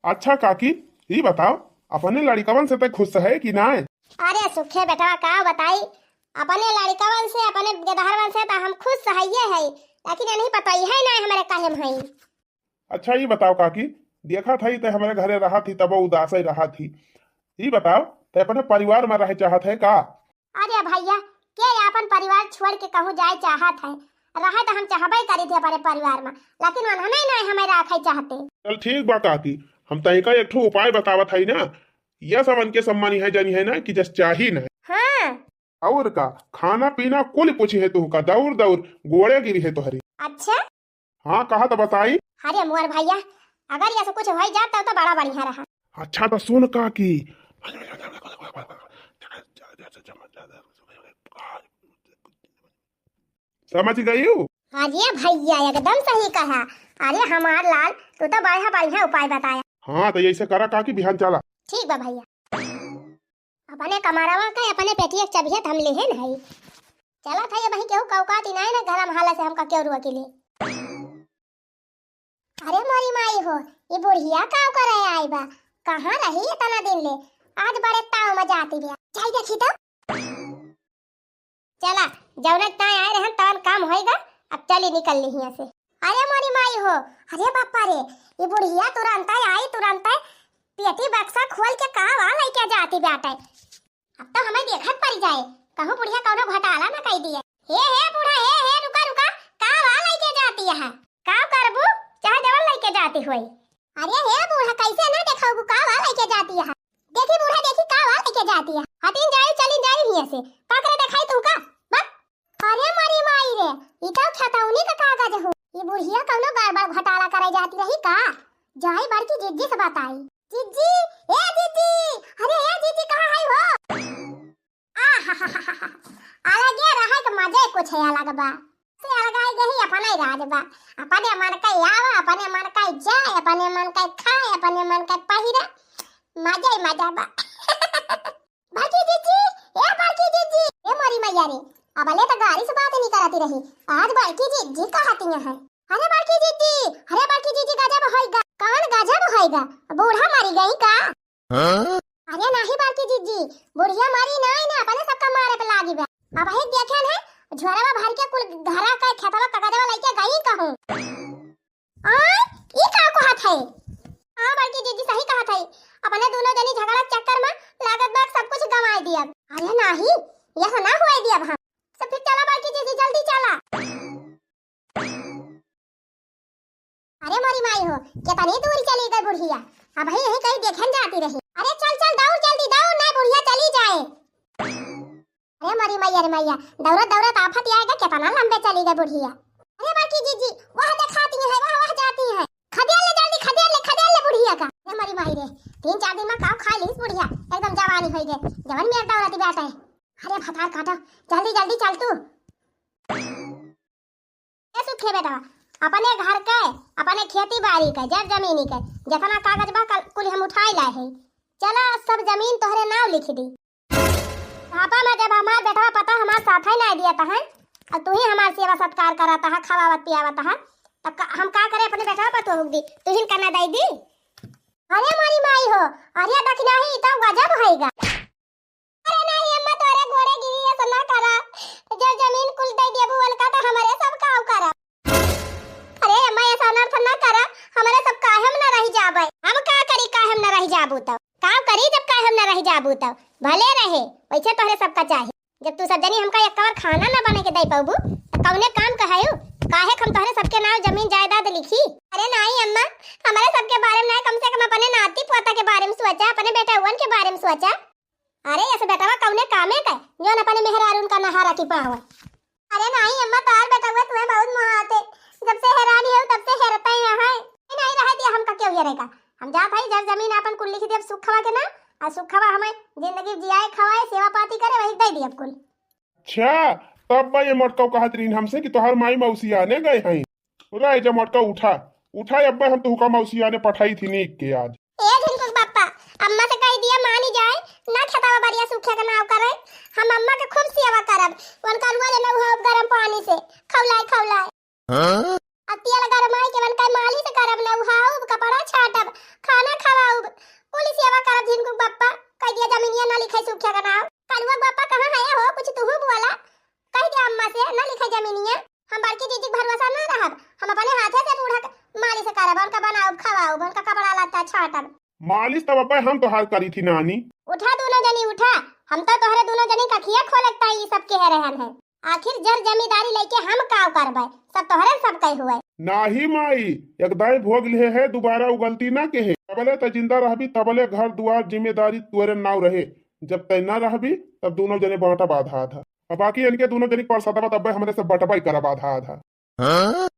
अच्छा काकी, ई बताओ, अपने लड़िकवन से ते खुश है कि नाय? अरे सुखे बेटवा, का बताई, अपने लड़िकवन से, अपने गेदहरवन से तो हम खुश हइये है, लेकिन इन्हीं पता ही है ना हमारे काहे में हई। अच्छा, ई बताओ काकी, देखा था ते हमारे घरे रहा थी, तब उदास ही रहा थी। ई बताओ, ते अपने परिवार में रहे चाहत है का? अरे भैया, के आपन परिवार छोड़ के कहूँ जाए चाहत है? रहे तो हम चाहबे करी थे अपने परिवार में, लेकिन उन्होंने नहीं हमें रखे चाहते। चल ठीक बा काकी, हम तनिका एक ठो उपाय बतावत है ना, यह सब उनके सम्मानी है, जानी है ना कि जस चाही ना। हाँ। और का, खाना पीना कुल पूछी है तुहका, दौड़ दौड़ गोड़े गिरी है तोहरी। अच्छा। हाँ, कहा तो बताई। अरे मोर भैया, अगर ऐसे कुछ हो जात तब तो बड़ा बढ़िया रहा। अच्छा तो सुन काकी, समझ गई हो? अरे भैया, एकदम सही कहा। अरे हमार लाल, तू तो बढ़िया बढ़िया उपाय बताया। हाँ, तो ऐसे करा काकी, बिहान चला। ठीक बा भैया। अपने कमरवा का अपने पेटिया के चबिया त हम लेहे नहीं। चला था ये बही केहू कौकाती नहीं ना, गरम हाला से हमका केहू रुआ के ले। अरे मोरी माई हो, ये बुढ़िया काव करे आई बा? कहाँ रही इतना दिन ले? आज बड़े ताव में जाती बिया। जाई देखी तो। चला, जौने ताय आए रहन तवन काम होइगा, अब चली निकल ली हियां से। अरे मोरी माई हो, अरे बापा रे, ये बुढ़िया तुरंत आई, तुरंत पेटी बक्सा खोल के कावा लइके जाती बाटे। अब तो हमें देखत पड़ जाए, कहूँ बुढ़िया कौनो घोटाला न कई दिए। हे, हे बूढ़ा, हे, हे, रुका, रुका, कावा लइके जाती है? का करबू, चाहे जवन लइके जाती होई। अरे हे बूढ़ा, कैसे ना देखबू, कावा लइके जाती है? देखी बूढ़ा, देखी कावा लइके जाती है। हटिन जाई, चली जाई हियां से। का करे देखाई तू का? बक। अरे मरी माई रे, ई तो खतौनी का कागज हो। ई बुढ़िया कौनो गड़बड़ घोटाला करे जाती रही का? जाई बड़की जिज्जी से बताई। जिज्जी, ए जिज्जी, अरे ए जिज्जी, कहाँ है हो? आहाहाहा, अलगे रहे के मजे कुछ है अलग बा। से अलगाई गई अपने राज बा। अपने मन का आवा, अपने मन का जाए, अपने मन का खाए, अपने मन का पहिरे। मजे ही मजा बा। बड़की जिज्जी, ए मैया रे, अबले त गारी से बात नहीं करती रही, आज बड़की जिज्जी कहती हैं। अरे बड़की जिज्जी, अरे बड़की जिज्जी, गजब होइगा। कौन गजब होइगा? बूढ़ा मरी गई का? हाँ? अरे नाही बड़की जिज्जी, बुढ़िया मरी नाही ना, अपने सबका मारे पे लागी बा। अबही देखेन है, झोरवा भर के कुल घरा के खेतवा कगजवा लइके गई कहूँ। आय, ई का कहत है? हाँ बड़की जिज्जी सही कहत है, अपने दोनों जनी झगड़ा के चक्कर में लागत बा सब कुछ गंवाई दिया। अरे नाही, यह ना हुआ दिया हम। सब फिर चला बड़की जिज्जी, जल्दी चला। अरे मोरी माई हो, कितनी दूर चली गई बुढ़िया, अबही यहीं कहीं देखन जाती रही। अरे चल चल दौड़ जल्दी दौड़, ना बुढ़िया चली जाए। अरे मोरी मैया रे मैया, दौड़त दौड़त आफत आएगा, कितना लंबे चली गई बुढ़िया। अरे बड़की जिज्जी, वह देखाती है, वह वह जाती है। खदेड़ ले जल्दी, खदेड़ ले, खदेड़ ले बुढ़िया का। अरे मोरी माई रे, तीन चार दिन में काव खा लीस बुढ़िया, एकदम जवानी होई गए, जवन मेर दौड़ती बैठे। अरे भतार काटो, जल्दी जल्दी चल तू। ए सुखे बेटा, अपने घर के, अपने खेती बारी के, जर जमीनी के, जितना कागज बा कल कुल हम उठाई लाए है। चला सब जमीन तोहरे नाव लिख दी। पापा में जब हमार बेटवा पता हमार साथ ही नहीं दिया है, और तू ही हमार सेवा सत्कार करता है, खवावत पियावत है, तब का, हम का करे अपने बेटवा पर तोहक दी, तू ही करना दे दी। अरे मोरी माई हो, अरे दखिनाही तो गजब होइगा। अरे नाही अम्मा, तोरे गोड़े गिरी, ऐसा ना करा। जब जमीन कुल दे देबू उनका, तो हमारे सब काव करा। अरे अम्मा, ऐसा अनर्थ ना करा, हमारे सब काहे में ना रह जाबे। हम का करी, काहे में ना रह जाबू तब? काव करी जब काहे में ना रह जाबू तब? भले रहे, वैसे तोहरे सबका चाही। जब तू सब जनी हमका एक कवर खाना ना बने के दे पाबू, तो कौने काम का है उ? काहे हम तोहरे सबके नाव जमीन जायदाद लिखी? अरे नाही अम्मा, हमारे सबके बारे में ना, कम से कम अपने नाती पोता के बारे में सोचा, अपने बेटउअन के बारे में सोचा। अरे, ऐसे बेटवा कौने कामे के, जौन अपने मेहरारून का नहारा की पावे? अरे नाही अम्मा, तोहार बेटवा तुम्हें बहुत मोहाते, जब से हैरानी है, तब से हेरते ही यहाँ है। नहीं, नहीं रहे दिया हमका क्यों हेरेगा? हम जात हई, जर जमीन आपन कुल लिख देब सुखवा के ना, और सुखवा हमें जिंदगी जियाए, खवाए, सेवा पाती करे, वही दे दिया कुल। अच्छा, तब मैं ये मोटकौ कहत रहीन हमसे कि तोहार माई मौसी आने गए हैं। रह जा मोटका, उठा, उठा, अब्बे हम तुहका मौसिया ने पठाई थी नीक के आज। ए झिनकुक बप्पा, अम्मा से कह दिया मानी जाए, ना खेतावा बरिया सूखे के नाव करे। हम अम्मा के खूब सेवा करब, उनका रुआ ले नहाउब गरम पानी से, खौलाए खौलाए। हाँ? अब तेल गरमाई के उनका मालिश करब, नहाउब, कपड़ा छाटब, खाना खवाउब, कुल सेवा करब। झिनकुक बप्पा, कह दिया जमीनिया ना लिखे सूखे के नाव। कलुआ बप्पा कहाँ है हो, कुछ तुहू बोला, कह दिया अम्मा से ना लिखे जमीनिया। हम बड़की दीदी के भरोसा ना रहब, हम अपने हाथे से बूढ़ा के मालिश करब, उनका बनाउब, खवाउब, उनका कपड़ा लत्ता छाटब। मालिश तब अब्बे हम तोहार करी थी नानी। उठा दोनों जनी उठा, हम तो तोहरे दोनों जनी का अखिया खोले के ताई ई सब कह रहन है। आखिर जर जमींदारी लेके हम काव करबे, सब तोहरे सब कहे हुए। नाही माई, एक दाई भोग लिहे है, दोबारा उ गलती ना कहे। तबले त जिंदा रहबी, तबले घर दुआर जिम्मेदारी तोरे नाव रहे, जब तै ना रहबी, तब दोनों जने बांटब आधा आधा। अब बाकी इनके दोनों जनी परसदबा तब्बे हमरे से बटबा ही करब आधा आधा। हाँ?